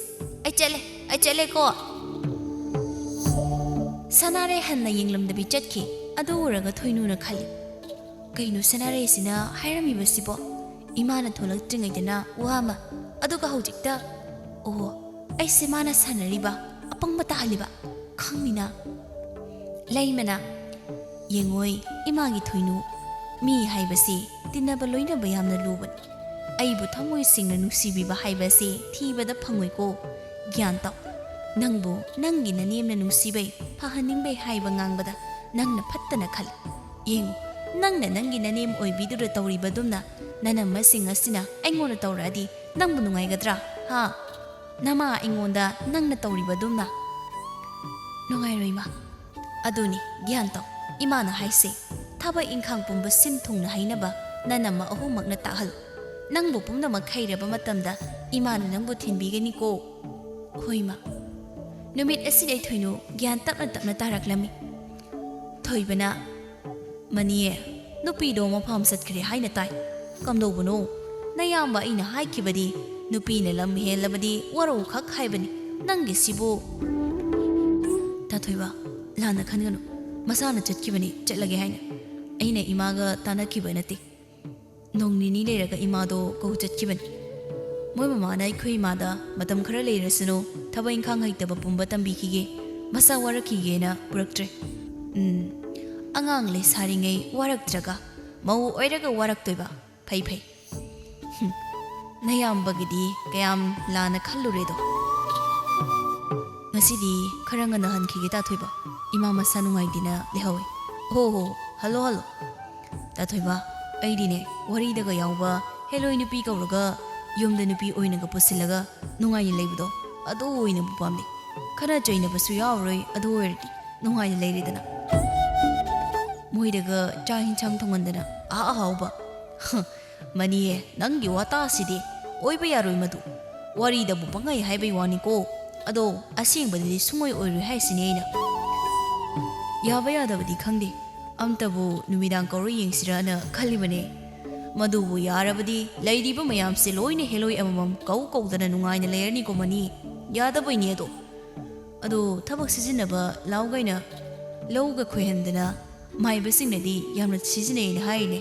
ꯑꯩ ꯆꯠꯂꯦ, ꯑꯩ ꯆꯠꯂꯦꯀꯣ"꯫ ꯁꯅꯥꯔꯩ ꯍꯟꯅ ꯌꯦꯡꯂꯝꯗꯕꯤ ꯆꯠꯈꯤ꯫ ꯑꯗꯨ ꯎꯔꯒ ꯊꯣꯏꯅꯨꯅ ꯈꯜꯂꯤ, "ꯀꯩꯅꯣ ꯁꯅꯥꯔꯩꯁꯤꯅ ꯍꯥꯏꯔꯝꯃꯤꯕꯁꯤꯕꯣ? ꯏꯃꯥꯅ ꯊꯣꯛꯂꯛꯇ꯭ꯔꯤꯉꯩꯗꯅ ꯋꯥ ꯑꯃ, ꯑꯗꯨꯒ ꯍꯧꯖꯤꯛꯇ, ꯑꯣ, ꯑꯩꯁꯦ ꯃꯥꯅ ꯁꯥꯟꯅꯔꯤꯕ, ꯑꯄꯪꯕ ꯇꯥꯍꯜꯂꯤꯕ, ꯈꯪꯅꯤꯅ"꯫ ꯂꯩꯃꯅ, "ꯌꯦꯡꯉꯣꯏ, ꯏꯃꯥꯒꯤ ꯊꯣꯏꯅꯨ, ꯃꯤ ꯍꯥꯏꯕꯁꯤ ꯇꯤꯟꯅꯕ ꯂꯣꯏꯅꯕ ꯌꯥꯝꯅ ꯂꯨꯕꯅꯤ꯫ ꯑꯩꯕꯨ ꯊꯃꯣꯏ ꯁꯦꯡꯅ ꯅꯨꯡꯁꯤꯕꯤꯕ ꯍꯥꯏꯕꯁꯤ ꯊꯤꯕꯗ ꯐꯪꯉꯣꯏꯀꯣ꯫ ꯒ꯭ꯌꯥꯟ ꯇꯧ꯫ ꯅꯪꯕꯨ ꯅꯪꯒꯤ ꯅꯅꯦꯝꯅ ꯅꯨꯡꯁꯤꯕꯩ, ꯐꯍꯟꯅꯤꯡꯕꯩ ꯍꯥꯏꯕ ꯉꯥꯡꯕꯗ ꯅꯪꯅ ꯐꯠꯇꯅ ꯈꯜꯂꯤ꯫ ꯌꯦꯡꯉꯨ, ꯅꯪꯅ ꯅꯪꯒꯤ ꯅꯅꯦꯝ ꯑꯣꯏꯕꯤꯗꯨꯗ ꯇꯧꯔꯤꯕꯗꯨꯝꯅ ꯅꯅꯝꯃꯁꯤꯡ ꯑꯁꯤꯅ ꯑꯩꯉꯣꯟꯗ ꯇꯧꯔꯛꯑꯗꯤ ꯅꯪꯕꯨ ꯅꯨꯡꯉꯥꯏꯒꯗ꯭ꯔꯥ? ꯍꯥ? ꯅꯃꯥ ꯑꯩꯉꯣꯟꯗ ꯅꯪꯅ ꯇꯧꯔꯤꯕꯗꯨꯝꯅ ꯅꯨꯡꯉꯥꯏꯔꯣꯏ, ꯏꯃꯥ"꯫ "ꯑꯗꯨꯅꯤ, ꯒ꯭ꯌꯥꯟ ꯇꯧ꯫ ꯏꯃꯥꯅ ꯍꯥꯏꯁꯦ, ꯊꯕꯛ ꯏꯪꯈꯥꯡ ꯄꯨꯝꯕ ꯁꯤꯟ ꯊꯨꯡꯅ ꯍꯩꯅꯕ ꯅꯅꯝꯃ ꯑꯍꯨꯝꯃꯛꯅ ꯇꯥꯛꯍꯜꯂꯨ꯫ ꯅꯪꯕꯨ ꯄꯨꯝꯅꯃꯛ ꯍꯩꯔꯕ ꯃꯇꯝꯗ ꯏꯃꯥꯅ ꯅꯪꯕꯨ ꯊꯤꯟꯕꯤꯒꯅꯤꯀꯣ꯫ ꯍꯣꯏ ꯏꯃꯥ꯫ ꯅꯨꯃꯤꯠ ꯑꯁꯤꯗꯩ ꯊꯣꯏꯅꯨ ꯒ꯭ꯌꯥꯟ ꯇꯞꯅ ꯇꯞꯅ ꯇꯥꯔꯛꯂꯝꯃꯤ꯫ ꯊꯣꯏꯕꯅ, "ꯃꯅꯤꯌꯦ, ꯅꯨꯄꯤꯗꯣ ꯃꯐꯝ ꯆꯠꯈ꯭ꯔꯦ ꯍꯥꯏꯅ ꯇꯥꯏ꯫ ꯀꯝꯗꯧꯕꯅꯣ? ꯅꯌꯥꯝꯕ ꯑꯩꯅ ꯍꯥꯏꯈꯤꯕꯗꯤ ꯅꯨꯄꯤꯅ ꯂꯝ ꯍꯦꯜꯂꯕꯗꯤ ꯋꯥꯔꯧ ꯈꯛ ꯍꯥꯏꯕꯅꯤ꯫ ꯅꯪꯒꯤꯁꯤꯕꯨ?" "ꯇꯥꯊꯣꯏꯕ, ꯂꯥꯟꯅ ꯈꯟꯒꯅꯨ꯫ ꯃꯁꯥꯅ ꯆꯠꯈꯤꯕꯅꯤ ꯆꯠꯂꯒꯦ ꯍꯥꯏꯅ꯫ ꯑꯩꯅ ꯏꯃꯥꯒ ꯇꯥꯟꯅꯈꯤꯕ ꯅꯠꯇꯦ꯫ ꯅꯣꯡ ꯅꯤꯅꯤ ꯂꯩꯔꯒ ꯏꯃꯥꯗꯣ ꯀꯧ ꯆꯠꯈꯤꯕꯅꯤ꯫ ꯃꯣꯏ ꯃꯃꯥꯅ ꯑꯩꯈꯣꯏ ꯏꯃꯥꯗ ꯃꯇꯝ ꯈꯔ ꯂꯩꯔꯁꯅꯨ, ꯊꯕꯛ ꯏꯪꯈꯥꯡ ꯍꯩꯇꯕ ꯄꯨꯝꯕ ꯇꯝꯕꯤꯈꯤꯒꯦ, ꯃꯁꯥ ꯋꯥꯔꯛꯈꯤꯒꯦꯅ ꯄꯨꯔꯛꯇ꯭ꯔꯦ꯫ ꯎꯝ, ꯑꯉꯥꯡ ꯂꯩꯁꯥꯔꯤꯉꯩ ꯋꯥꯔꯛꯇ꯭ꯔꯒ ꯃꯧ ꯑꯣꯏꯔꯒ ꯋꯥꯔꯛꯇꯣꯏꯕ? ꯐꯩ ꯐꯩ꯫ ꯍꯨꯝ, ꯅꯌꯥꯝꯕꯒꯤꯗꯤ ꯀꯌꯥꯝ ꯂꯥꯟꯅ ꯈꯜꯂꯨꯔꯦꯗꯣ꯫ ꯉꯁꯤꯗꯤ ꯈꯔ ꯉꯟꯅ ꯍꯟꯈꯤꯒꯦ ꯇꯥꯊꯣꯏꯕ꯫ ꯏꯃꯥ ꯃꯁꯥ ꯅꯨꯡꯉꯥꯏꯇꯦꯅ ꯂꯩꯍꯧꯋꯦ꯫ ꯍꯣ ꯍꯣ, ꯍꯜꯂꯣ ꯍꯜꯂꯣ꯫ ꯇꯥꯊꯣꯏꯕ, ꯑꯩꯗꯤꯅꯦ, ꯋꯥꯔꯤꯗꯒ ꯌꯥꯎꯕ ꯍꯦꯂꯣꯏ ꯅꯨꯄꯤ ꯀꯧꯔꯒ ꯌꯨꯝꯗ ꯅꯨꯄꯤ ꯑꯣꯏꯅꯒ ꯄꯨꯁꯤꯜꯂꯒ ꯅꯨꯡꯉꯥꯏꯅ ꯂꯩꯕꯗꯣ, ꯑꯗꯨ ꯑꯣꯏꯅꯕꯨ ꯄꯥꯝꯂꯤ꯫ ꯈꯠꯅ ꯆꯩꯅꯕꯁꯨ ꯌꯥꯎꯔꯣꯏ, ꯑꯗꯨ ꯑꯣꯏꯔꯗꯤ ꯅꯨꯡꯉꯥꯏꯅ ꯂꯩꯔꯦꯗꯅ꯫ ꯃꯣꯏꯗꯒ ꯆꯥꯛ ꯏꯟꯁꯥꯡ ꯊꯣꯡꯍꯟꯗꯅ ꯑꯍꯥ ꯑꯍꯥꯎꯕ꯫ ꯃꯅꯤꯌꯦ, ꯅꯪꯒꯤ ꯋꯥꯇꯥꯁꯤꯗꯤ ꯑꯣꯏꯕ ꯌꯥꯔꯣꯏ ꯃꯗꯨ꯫ ꯋꯥꯔꯤꯗꯕꯨ ꯄꯪꯍꯥꯏ ꯍꯥꯏꯕꯩ ꯋꯥꯅꯤꯀꯣ꯫ ꯑꯗꯣ ꯑꯁꯦꯡꯕꯗꯗꯤ ꯁꯨꯡꯑꯣꯏ ꯑꯣꯏꯔꯣꯏ ꯍꯥꯏꯁꯤꯅꯤ ꯑꯩꯅ꯫ ꯌꯥꯕ ꯌꯥꯗꯕꯗꯤ ꯈꯪꯗꯦ꯫ ꯑꯝꯇꯕꯨ ꯅꯨꯃꯤꯗꯥꯡ ꯀꯧꯔ ꯌꯦꯡꯁꯤꯔꯅ ꯈꯜꯂꯤꯕꯅꯦ꯫ ꯃꯗꯨꯕꯨ ꯌꯥꯔꯕꯗꯤ ꯂꯩꯔꯤꯕ ꯃꯌꯥꯝꯁꯦ ꯂꯣꯏꯅ ꯍꯦꯂꯣꯏ ꯑꯃꯃꯝ ꯀꯧ ꯀꯧꯗꯅ ꯅꯨꯡꯉꯥꯏꯅ ꯂꯩꯔꯅꯤꯀꯣ ꯃꯅꯤ꯫ ꯌꯥꯗꯕꯩꯅꯦ ꯑꯗꯣ꯫ ꯑꯗꯣ ꯊꯕꯛ ꯁꯤꯖꯤꯟꯅꯕ ꯂꯥꯎꯒꯩꯅ ꯂꯧꯒ ꯈꯣꯏꯍꯟꯗꯅ ꯃꯥꯏꯕꯁꯤꯡꯅꯗꯤ ꯌꯥꯝꯅ ꯁꯤꯖꯤꯟꯅꯩꯅ ꯍꯥꯏꯔꯤꯅꯦ꯫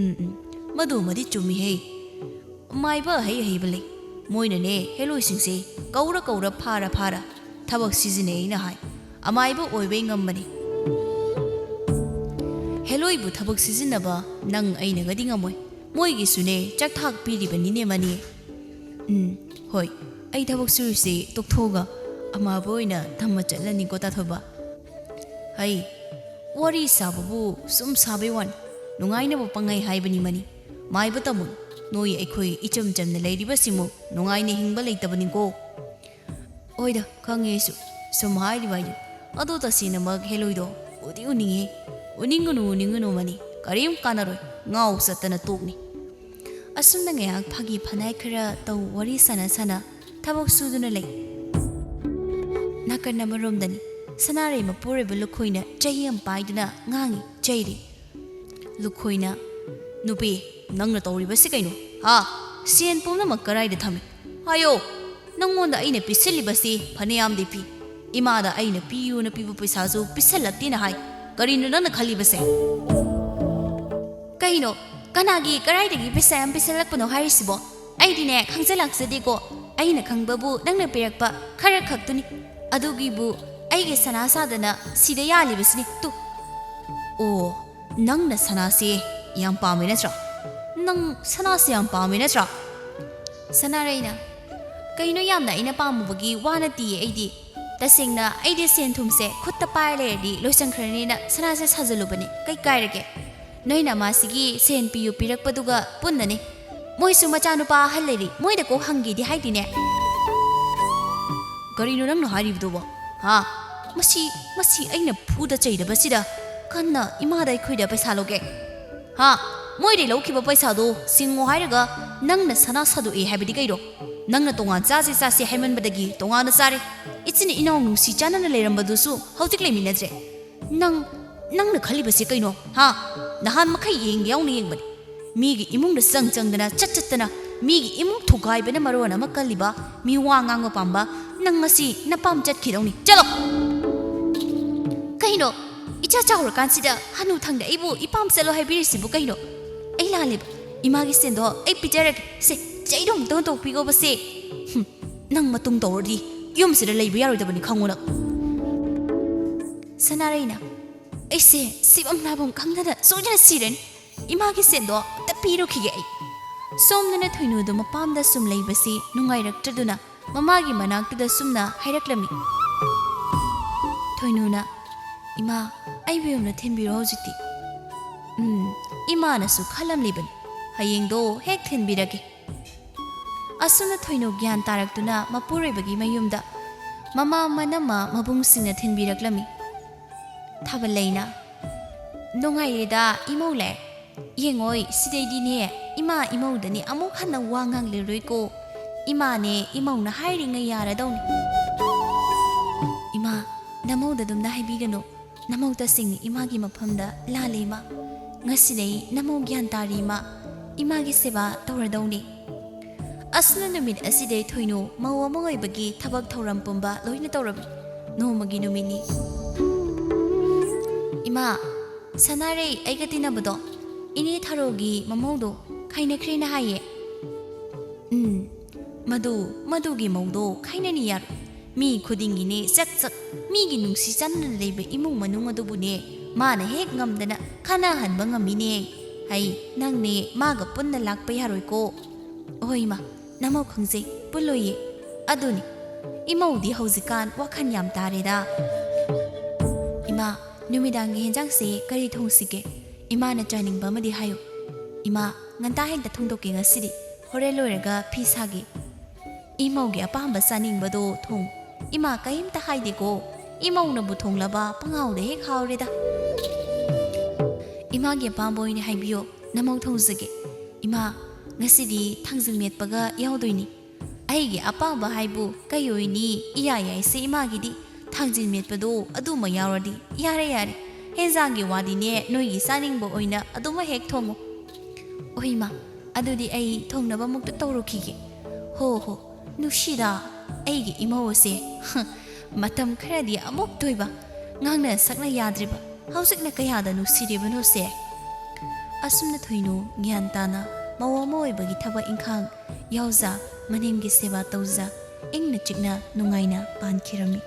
ꯎꯝ, ꯎꯝ, ꯃꯗꯨꯃꯗꯤ ꯆꯨꯝꯃꯤꯍꯦ꯫ ꯃꯥꯏꯕ ꯑꯍꯩ ꯑꯍꯩꯕ ꯂꯩ꯫ ꯃꯣꯏꯅꯅꯦ ꯍꯦꯂꯣꯏꯁꯤꯡꯁꯦ ꯀꯧꯔ ꯀꯧꯔ ꯐꯥꯔ ꯐꯥꯔ ꯊꯕꯛ ꯁꯤꯖꯤꯟꯅꯩꯅ ꯍꯥꯏ꯫ ꯑꯃꯥꯏꯕ ꯑꯣꯏꯕꯩ ꯉꯝꯕꯅꯤ꯫ ꯍꯦꯂꯣꯏꯕꯨ ꯊꯕꯛ ꯁꯤꯖꯤꯟꯅꯕ ꯅꯪ ꯑꯩꯅꯒꯗꯤ ꯉꯝꯃꯣꯏ꯫ ꯃꯣꯏꯒꯤꯁꯨꯅꯦ ꯆꯥꯛꯊꯥꯛ ꯄꯤꯔꯤꯕꯅꯤꯅꯦ ꯃꯅꯤ꯫ ꯎꯝ, ꯍꯣꯏ, ꯑꯩ ꯊꯕꯛ ꯁꯨꯔꯤꯁꯦ ꯇꯣꯛꯊꯣꯛꯑꯒ ꯑꯃꯥꯕ ꯑꯣꯏꯅ ꯊꯝꯃ ꯆꯠꯂꯅꯤꯀꯣ ꯇꯥꯊꯣꯏꯕ꯫ ꯍꯩ, ꯋꯥꯔꯤ ꯁꯥꯕꯕꯨ ꯁꯨꯝ ꯁꯥꯕꯩ ꯋꯥꯅꯤ, ꯅꯨꯡꯉꯥꯏꯅꯕ ꯄꯪꯍꯥꯏ ꯍꯥꯏꯕꯅꯤ ꯃꯅꯤ꯫ ꯃꯥꯏꯕ ꯇꯥꯃꯣ, ꯅꯣꯏ ꯑꯩꯈꯣꯏ ꯏꯆꯝ ꯆꯝꯅ ꯂꯩꯔꯤꯕꯁꯤꯃꯨꯛ ꯅꯨꯡꯉꯥꯏꯅ ꯍꯤꯡꯕ ꯂꯩꯇꯕꯅꯤꯀꯣ꯫ ꯍꯣꯏꯗ, ꯈꯪꯉꯦ ꯑꯩꯁꯨ꯫ ꯁꯨꯝ ꯍꯥꯏꯔꯤꯕ ꯍꯥꯏꯗꯨ꯫ ꯑꯗꯣ ꯇꯁꯦꯡꯅꯃꯛ ꯍꯦꯂꯣꯏꯗꯣ ꯎꯗꯤ ꯎꯅꯤꯡꯉꯤ꯫ ꯎꯅꯤꯡꯒꯅꯨ, ꯎꯅꯤꯡꯒꯅꯨ ꯃꯅꯤ꯫ ꯀꯔꯤꯝ ꯀꯥꯟꯅꯔꯣꯏ꯫ ꯉꯥꯎ ꯆꯠꯇꯅ ꯇꯣꯛꯅꯤ꯫ ꯑꯁꯨꯝꯅ ꯉꯥꯏꯍꯥꯛ ꯐꯥꯒꯤ ꯐꯅꯥꯏ ꯈꯔ ꯇꯧ, ꯋꯥꯔꯤ ꯁꯥꯟꯅ ꯁꯥꯟꯅ ꯊꯕꯛ ꯁꯨꯗꯨꯅ ꯂꯩ꯫ ꯅꯥꯀꯟ ꯑꯃꯔꯣꯝꯗꯅꯤ, ꯁꯅꯥꯔꯩ ꯃꯄꯨꯔꯣꯏꯕ ꯂꯨꯈꯣꯏꯅ ꯆꯩ ꯑꯃ ꯄꯥꯏꯗꯨꯅ ꯉꯥꯡꯉꯤ, ꯆꯩꯔꯤ꯫ ꯂꯨꯈꯣꯏꯅ, "ꯅꯨꯄꯤ, ꯅꯪꯅ ꯇꯧꯔꯤꯕꯁꯤ ꯀꯩꯅꯣ? ꯍꯥ? ꯁꯦꯟ ꯄꯨꯝꯅꯃꯛ ꯀꯔꯥꯏꯗ ꯊꯝꯃꯤ? ꯍꯥꯏꯌꯣ꯫ ꯅꯪꯉꯣꯟꯗ ꯑꯩꯅ ꯄꯤꯁꯤꯜꯂꯤꯕꯁꯤ ꯐꯅꯌꯥꯝꯗꯤ ꯄꯤ꯫ ꯏꯃꯥꯗ ꯑꯩꯅ ꯄꯤꯌꯨꯅ ꯄꯤꯕ ꯄꯩꯁꯥꯁꯨ ꯄꯤꯁꯜꯂꯛꯇꯦꯅ ꯍꯥꯏ꯫ ꯀꯔꯤꯅꯣ ꯅꯪꯅ ꯈꯜꯂꯤꯕꯁꯦ?" "ꯀꯩꯅꯣ? ꯀꯅꯥꯒꯤ ꯀꯔꯥꯏꯗꯒꯤ ꯄꯩꯁꯥ ꯌꯥꯝ ꯄꯤꯁꯜꯂꯛꯄꯅꯣ ꯍꯥꯏꯔꯤꯁꯤꯕꯣ? ꯑꯩꯗꯤꯅꯦ, ꯈꯪꯖ ꯂꯥꯛꯆꯗꯦꯀꯣ꯫ ꯑꯩꯅ ꯈꯪꯕꯕꯨ ꯅꯪꯅ ꯄꯤꯔꯛꯄ ꯈꯔ ꯈꯛꯇꯨꯅꯤ꯫ ꯑꯗꯨꯒꯤꯕꯨ ꯑꯩꯒꯤ ꯁꯅꯥ ꯁꯥꯗꯅ ꯁꯤꯗ ꯌꯥꯜꯂꯤꯕꯁꯤꯅꯤ ꯇꯨ꯫ ꯑꯣ, ꯅꯪꯅ ꯁꯅꯥꯁꯦ ꯌꯥꯝ ꯄꯥꯝꯃꯦ ꯅꯠꯇ꯭ꯔꯥ? ꯅꯪ ꯁꯅꯥꯁꯦ ꯌꯥꯝ ꯄꯥꯝꯃꯦ ꯅꯠꯇ꯭ꯔꯥ?" ꯁꯅꯥꯔꯩꯅ, "ꯀꯩꯅꯣ, ꯌꯥꯝꯅ ꯑꯩꯅ ꯄꯥꯝꯃꯨꯕꯒꯤ ꯋꯥ ꯅꯠꯇꯤꯌꯦ꯫ ꯑꯩꯗꯤ, ꯇꯁꯦꯡꯅ, ꯑꯩꯗꯤ ꯁꯦꯟ ꯊꯨꯝꯁꯦ ꯈꯨꯠꯇ ꯄꯥꯏꯔ ꯂꯩꯔꯗꯤ ꯂꯣꯏꯁꯟꯈ꯭ꯔꯅꯤꯅ ꯁꯅꯥꯁꯦ ꯁꯥꯖꯜꯂꯨꯕꯅꯤ꯫ ꯀꯩ ꯀꯥꯏꯔꯒꯦ? ꯅꯣꯏ ꯅꯃꯥꯁꯤꯒꯤ ꯁꯦꯟ ꯄꯤꯌꯨ ꯄꯤꯔꯛꯄꯗꯨꯒ ꯄꯨꯟꯅꯅꯤ꯫ ꯃꯣꯏꯁꯨ ꯃꯆꯥꯅꯨꯄꯥ ꯑꯍꯜ ꯂꯩꯔꯤ, ꯃꯣꯏꯗ ꯀꯣꯛ ꯍꯪꯒꯦꯗꯤ ꯍꯥꯏꯗꯤꯅꯦ꯫" "ꯀꯔꯤꯅꯣ ꯅꯪꯅ ꯍꯥꯏꯔꯤꯕꯗꯨꯕꯣ? ꯍꯥ? ꯃꯁꯤ, ꯃꯁꯤ ꯑꯩꯅ ꯐꯨꯗ ꯆꯩꯗꯕꯁꯤꯗ ꯀꯟꯅ ꯏꯃꯥꯗ ꯑꯩꯈꯣꯏꯗ ꯄꯩꯁꯥ ꯂꯧꯒꯦ? ꯍꯥ? ꯃꯣꯏꯗꯩ ꯂꯧꯈꯤꯕ ꯄꯩꯁꯥꯗꯣ ꯁꯤꯡꯉꯣ ꯍꯥꯏꯔꯒ ꯅꯪꯅ ꯁꯅꯥ ꯁꯥꯗꯣꯛꯑꯦ ꯍꯥꯏꯕꯗꯤ ꯀꯩꯅꯣ? ꯅꯪꯅ ꯇꯣꯉꯥꯟ ꯆꯥꯁꯦ ꯆꯥꯁꯦ ꯍꯥꯏꯃꯟꯕꯗꯒꯤ ꯇꯣꯉꯥꯟꯅ ꯆꯥꯔꯦ꯫ ꯏꯆꯤꯟ ꯏꯅꯥꯎ ꯅꯨꯡꯁꯤ ꯆꯥꯟꯅꯅ ꯂꯩꯔꯝꯕꯗꯨꯁꯨ ꯍꯧꯖꯤꯛ ꯂꯩꯃꯤꯟꯅꯗ꯭ꯔꯦ꯫ ꯅꯪ, ꯅꯪꯅ ꯈꯜꯂꯤꯕꯁꯦ ꯀꯩꯅꯣ? ꯍꯥ? ꯅꯍꯥꯟ ꯃꯈꯩ ꯌꯦꯡꯒꯦ ꯌꯥꯎꯅ ꯌꯦꯡꯕꯅꯤ꯫ ꯃꯤꯒꯤ ꯏꯃꯨꯡꯗ ꯆꯪ ꯆꯪꯗꯅ, ꯆꯠ ꯆꯠꯇꯅ, ꯃꯤꯒꯤ ꯏꯃꯨꯡ ꯊꯨꯒꯥꯏꯕꯅ ꯃꯔꯣꯟ ꯑꯃ ꯀꯜꯂꯤꯕ, ꯃꯤ ꯋꯥ ꯉꯥꯡꯕ ꯄꯥꯝꯕ, ꯅꯪ ꯉꯁꯤ ꯅꯄꯥꯝ ꯆꯠꯈꯤꯗꯧꯅꯤ꯫ ꯆꯠꯂꯣ!" "ꯀꯩꯅꯣ? ꯏꯆꯥ ꯆꯥꯎꯔꯀꯥꯟꯁꯤꯗ ꯍꯅꯨꯊꯪꯗ ꯑꯩꯕꯨ ꯏꯄꯥꯝ ꯆꯠꯂꯣ ꯍꯥꯏꯕꯤꯔꯤꯁꯤꯕꯨ ꯀꯩꯅꯣ? ꯑꯩ ꯂꯥꯜꯂꯦꯕ꯫ ꯏꯃꯥꯒꯤ ꯁꯦꯟꯗꯣ ꯑꯩ ꯄꯤꯖꯔꯒꯦ꯫ ꯁꯦ, ꯆꯩꯗꯣ ꯑꯝꯇ ꯍꯨꯟꯗꯣꯛꯄꯤꯈꯣꯕꯁꯦ꯫ ꯍꯨꯝ, ꯅꯪ ꯃꯇꯨꯡ ꯇꯧꯔꯗꯤ ꯌꯨꯝꯁꯤꯗ ꯂꯩꯕ ꯌꯥꯔꯣꯏꯗꯕꯅꯤ, ꯈꯪꯉꯨ ꯅꯪ꯫" ꯁꯅꯥꯔꯩꯅ, "ꯑꯩꯁꯦ ꯁꯤꯐꯝ ꯅꯥꯐꯝ ꯈꯪꯗꯅ ꯁꯣꯏꯗꯅ ꯁꯤꯔꯅꯤ꯫ ꯏꯃꯥꯒꯤ ꯁꯦꯟꯗꯣ ꯑꯝꯇ ꯄꯤꯔꯨꯈꯤꯒꯦ ꯑꯩ꯫" ꯁꯣꯝꯗꯅ ꯊꯣꯏꯅꯨꯗꯣ ꯃꯄꯥꯝꯗ ꯁꯨꯝ ꯂꯩꯕꯁꯤ ꯅꯨꯡꯉꯥꯏꯔꯛꯇ꯭ꯔꯗꯨꯅ ꯃꯃꯥꯒꯤ ꯃꯅꯥꯛꯇꯨꯗ ꯁꯨꯝꯅ ꯍꯥꯏꯔꯛꯂꯝꯃꯤ꯫ ꯊꯣꯏꯅꯨꯅ, "ꯏꯃꯥ, ꯑꯩꯕꯨ ꯌꯨꯝꯗ ꯊꯤꯟꯕꯤꯔꯣ ꯍꯧꯖꯤꯛꯇꯤ꯫" ꯎꯝ, ꯏꯃꯥꯅꯁꯨ ꯈꯜꯂꯝꯂꯤꯕꯅꯤ, "ꯍꯌꯦꯡꯗꯣ ꯍꯦꯛ ꯊꯤꯟꯕꯤꯔꯒꯦ꯫" ꯑꯁꯨꯝꯅ ꯊꯣꯏꯅꯨ ꯒ꯭ꯌꯥꯟ ꯇꯥꯔꯛꯇꯨꯅ ꯃꯄꯨꯔꯣꯏꯕꯒꯤ ꯃꯌꯨꯝꯗ ꯃꯃꯥ ꯃꯅꯝꯃ ꯃꯕꯨꯡꯁꯤꯡꯅ ꯊꯤꯟꯕꯤꯔꯛꯂꯝꯃꯤ꯫ ꯊꯥꯕꯜꯂꯩꯅ, "ꯅꯨꯡꯉꯥꯏꯔꯦꯗ ꯏꯃꯧ ꯂꯩ꯫ "ꯌꯦꯡꯉꯣꯏ, ꯁꯤꯗꯩꯗꯤꯅꯦ ꯏꯃꯥ ꯏꯃꯧꯗꯅꯦ ꯑꯃꯨꯛ ꯍꯟꯅ ꯋꯥ ꯉꯥꯡꯂꯔꯣꯏꯀꯣ꯫ ꯏꯃꯥꯅꯦ ꯏꯃꯧꯅ ꯍꯥꯏꯔꯤꯉꯩ ꯌꯥꯔꯗꯧꯅꯤ꯫" "ꯏꯃꯥ, ꯅꯃꯧꯗ ꯑꯗꯨꯝꯅ ꯍꯥꯏꯕꯤꯒꯅꯨ꯫ ꯅꯃꯧ ꯇꯁꯦꯡꯅ ꯏꯃꯥꯒꯤ ꯃꯐꯝꯗ ꯂꯥꯜꯂꯦ ꯏꯃꯥ꯫ ꯉꯁꯤꯗꯩ ꯅꯃꯧ ꯒ꯭ꯌꯥꯟ ꯇꯥꯔꯦ ꯏꯃꯥ꯫ ꯏꯃꯥꯒꯤ ꯁꯦꯕꯥ ꯇꯧꯔꯗꯧꯅꯤ꯫" ꯑꯁꯨꯝꯅ ꯅꯨꯃꯤꯠ ꯑꯁꯤꯗꯩ ꯊꯣꯏꯅꯨ ꯃꯧ ꯑꯃ ꯑꯣꯏꯕꯒꯤ ꯊꯕꯛ ꯊꯧꯔꯝ ꯄꯨꯝꯕ ꯂꯣꯏꯅ ꯇꯧꯔꯝꯃꯤ꯫ ꯅꯣꯡꯃꯒꯤ ꯅꯨꯃꯤꯠꯅꯤ꯫ "ꯏꯃꯥ, ꯁꯅꯥꯔꯩ ꯑꯩꯒ ꯇꯤꯟꯅꯕꯗꯣ, ꯏꯅꯦ ꯊꯔꯣꯒꯤ ꯃꯃꯧꯗꯣ ꯈꯥꯏꯅꯈ꯭ꯔꯦꯅ ꯍꯥꯏꯌꯦ꯫" "ꯎꯝ, ꯃꯗꯨ, ꯃꯗꯨꯒꯤ ꯃꯧꯗꯣ ꯈꯥꯏꯅꯅꯤ ꯌꯥꯔꯣꯏ꯫ ꯃꯤ ꯈꯨꯗꯤꯡꯒꯤꯅꯦ ꯆꯛ ꯆꯛ, ꯃꯤꯒꯤ ꯅꯨꯡꯁꯤ ꯆꯥꯟꯅꯅ ꯂꯩꯕ ꯏꯃꯨꯡ ꯃꯅꯨꯡ ꯑꯗꯨꯕꯨꯅꯦ ꯃꯥꯅ ꯍꯦꯛ ꯉꯝꯗꯅ ꯈꯠꯅꯍꯟꯕ ꯉꯝꯃꯤꯅꯦ꯫ ꯍꯩ, ꯅꯪꯅꯦ ꯃꯥꯒ ꯄꯨꯟꯅ ꯂꯥꯛꯄ ꯌꯥꯔꯣꯏꯀꯣ꯫" "ꯑꯍꯣꯏ ꯏꯃꯥ, ꯅꯃꯧ ꯈꯪꯖꯩ, ꯄꯨꯜꯂꯣꯏꯌꯦ꯫ ꯑꯗꯨꯅꯤ, ꯏꯃꯧꯗꯤ ꯍꯧꯖꯤꯛꯀꯥꯟ ꯋꯥꯈꯜ ꯌꯥꯝ ꯇꯥꯔꯦꯗ꯫" "ꯏꯃꯥ, ꯅꯨꯃꯤꯗꯥꯡꯒꯤ ꯍꯦꯟꯖꯥꯡꯁꯦ ꯀꯔꯤ ꯊꯣꯡꯁꯤꯒꯦ? ꯏꯃꯥꯅ ꯆꯥꯅꯤꯡꯕ ꯑꯃꯗꯤ ꯍꯥꯏꯌꯨ꯫" "ꯏꯃꯥ, ꯉꯟꯇꯥ ꯍꯦꯛꯇ ꯊꯣꯡꯗꯣꯛꯀꯦ ꯉꯁꯤꯗꯤ꯫ ꯍꯣꯔꯦꯟ ꯂꯣꯏꯔꯒ ꯐꯤ ꯁꯥꯒꯦ꯫" "ꯏꯃꯧꯒꯤ ꯑꯄꯥꯝꯕ ꯆꯥꯅꯤꯡꯕꯗꯣ ꯊꯣꯡ꯫ ꯏꯃꯥ ꯀꯩꯝꯇ ꯍꯥꯏꯗꯦꯀꯣ꯫ ꯏꯃꯧꯅꯕꯨ ꯊꯣꯡꯂꯕ ꯄꯪꯍꯥꯎꯗ ꯍꯦꯛ ꯍꯥꯎꯔꯦꯗ꯫" "ꯏꯃꯥꯒꯤ ꯑꯄꯥꯝꯕ ꯑꯣꯏꯅ ꯍꯥꯏꯕꯤꯌꯣ, ꯅꯃꯧ ꯊꯣꯡꯖꯒꯦ꯫" "ꯏꯃꯥ, ꯉꯁꯤꯗꯤ ꯊꯥꯡꯖꯤꯡ ꯃꯦꯠꯄꯒ ꯌꯥꯎꯗꯣꯏꯅꯤ꯫" "ꯑꯩꯒꯤ ꯑꯄꯥꯝꯕ ꯍꯥꯏꯕꯨ ꯀꯩ ꯑꯣꯏꯅꯤ? ꯏꯌꯥ ꯌꯥꯏꯁꯦ ꯏꯃꯥꯒꯤꯗꯤ꯫ ꯊꯥꯡꯖꯤꯡ ꯃꯦꯠꯄꯗꯣ ꯑꯗꯨꯃ ꯌꯥꯎꯔꯗꯤ ꯌꯥꯔꯦ ꯌꯥꯔꯦ꯫ ꯍꯦꯟꯖꯥꯡꯒꯤ ꯋꯥꯗꯤꯅꯦ ꯅꯣꯏꯒꯤ ꯆꯥꯅꯤꯡꯕ ꯑꯣꯏꯅ ꯑꯗꯨꯃꯛ ꯍꯦꯛ ꯊꯣꯡꯉꯨ꯫" "ꯍꯣꯏ ꯏꯃꯥ, ꯑꯗꯨꯗꯤ ꯑꯩ ꯊꯣꯡꯅꯕ ꯑꯃꯨꯛꯇ ꯇꯧꯔꯨꯈꯤꯒꯦ꯫" "ꯍꯣ ꯍꯣ, ꯅꯨꯡꯁꯤꯗ ꯑꯩꯒꯤ ꯏꯃꯧ ꯑꯁꯦ꯫ ꯃꯇꯝ ꯈꯔꯗꯤ ꯑꯃꯨꯛ ꯇꯣꯏꯕ, ꯉꯥꯡꯅ ꯁꯛꯅ ꯌꯥꯗ꯭ꯔꯤꯕ, ꯍꯧꯖꯤꯛꯅ ꯀꯌꯥꯗ ꯅꯨꯡꯁꯤꯔꯤꯕꯅꯣꯁꯦ꯫" ꯑꯁꯨꯝꯅ ꯊꯣꯏꯅꯨ ꯒ꯭ꯌꯥꯟ ꯇꯥꯅ ꯃꯧ ꯑꯃ ꯑꯣꯏꯕꯒꯤ ꯊꯕꯛ ꯏꯪꯈꯥꯡ ꯌꯥꯎꯖ, ꯃꯅꯦꯝꯒꯤ ꯁꯦꯕꯥ ꯇꯧꯖ, ꯏꯪꯅ ꯆꯤꯛꯅ ꯅꯨꯡꯉꯥꯏꯅ ꯄꯥꯟꯈꯤꯔꯝꯃꯤ꯫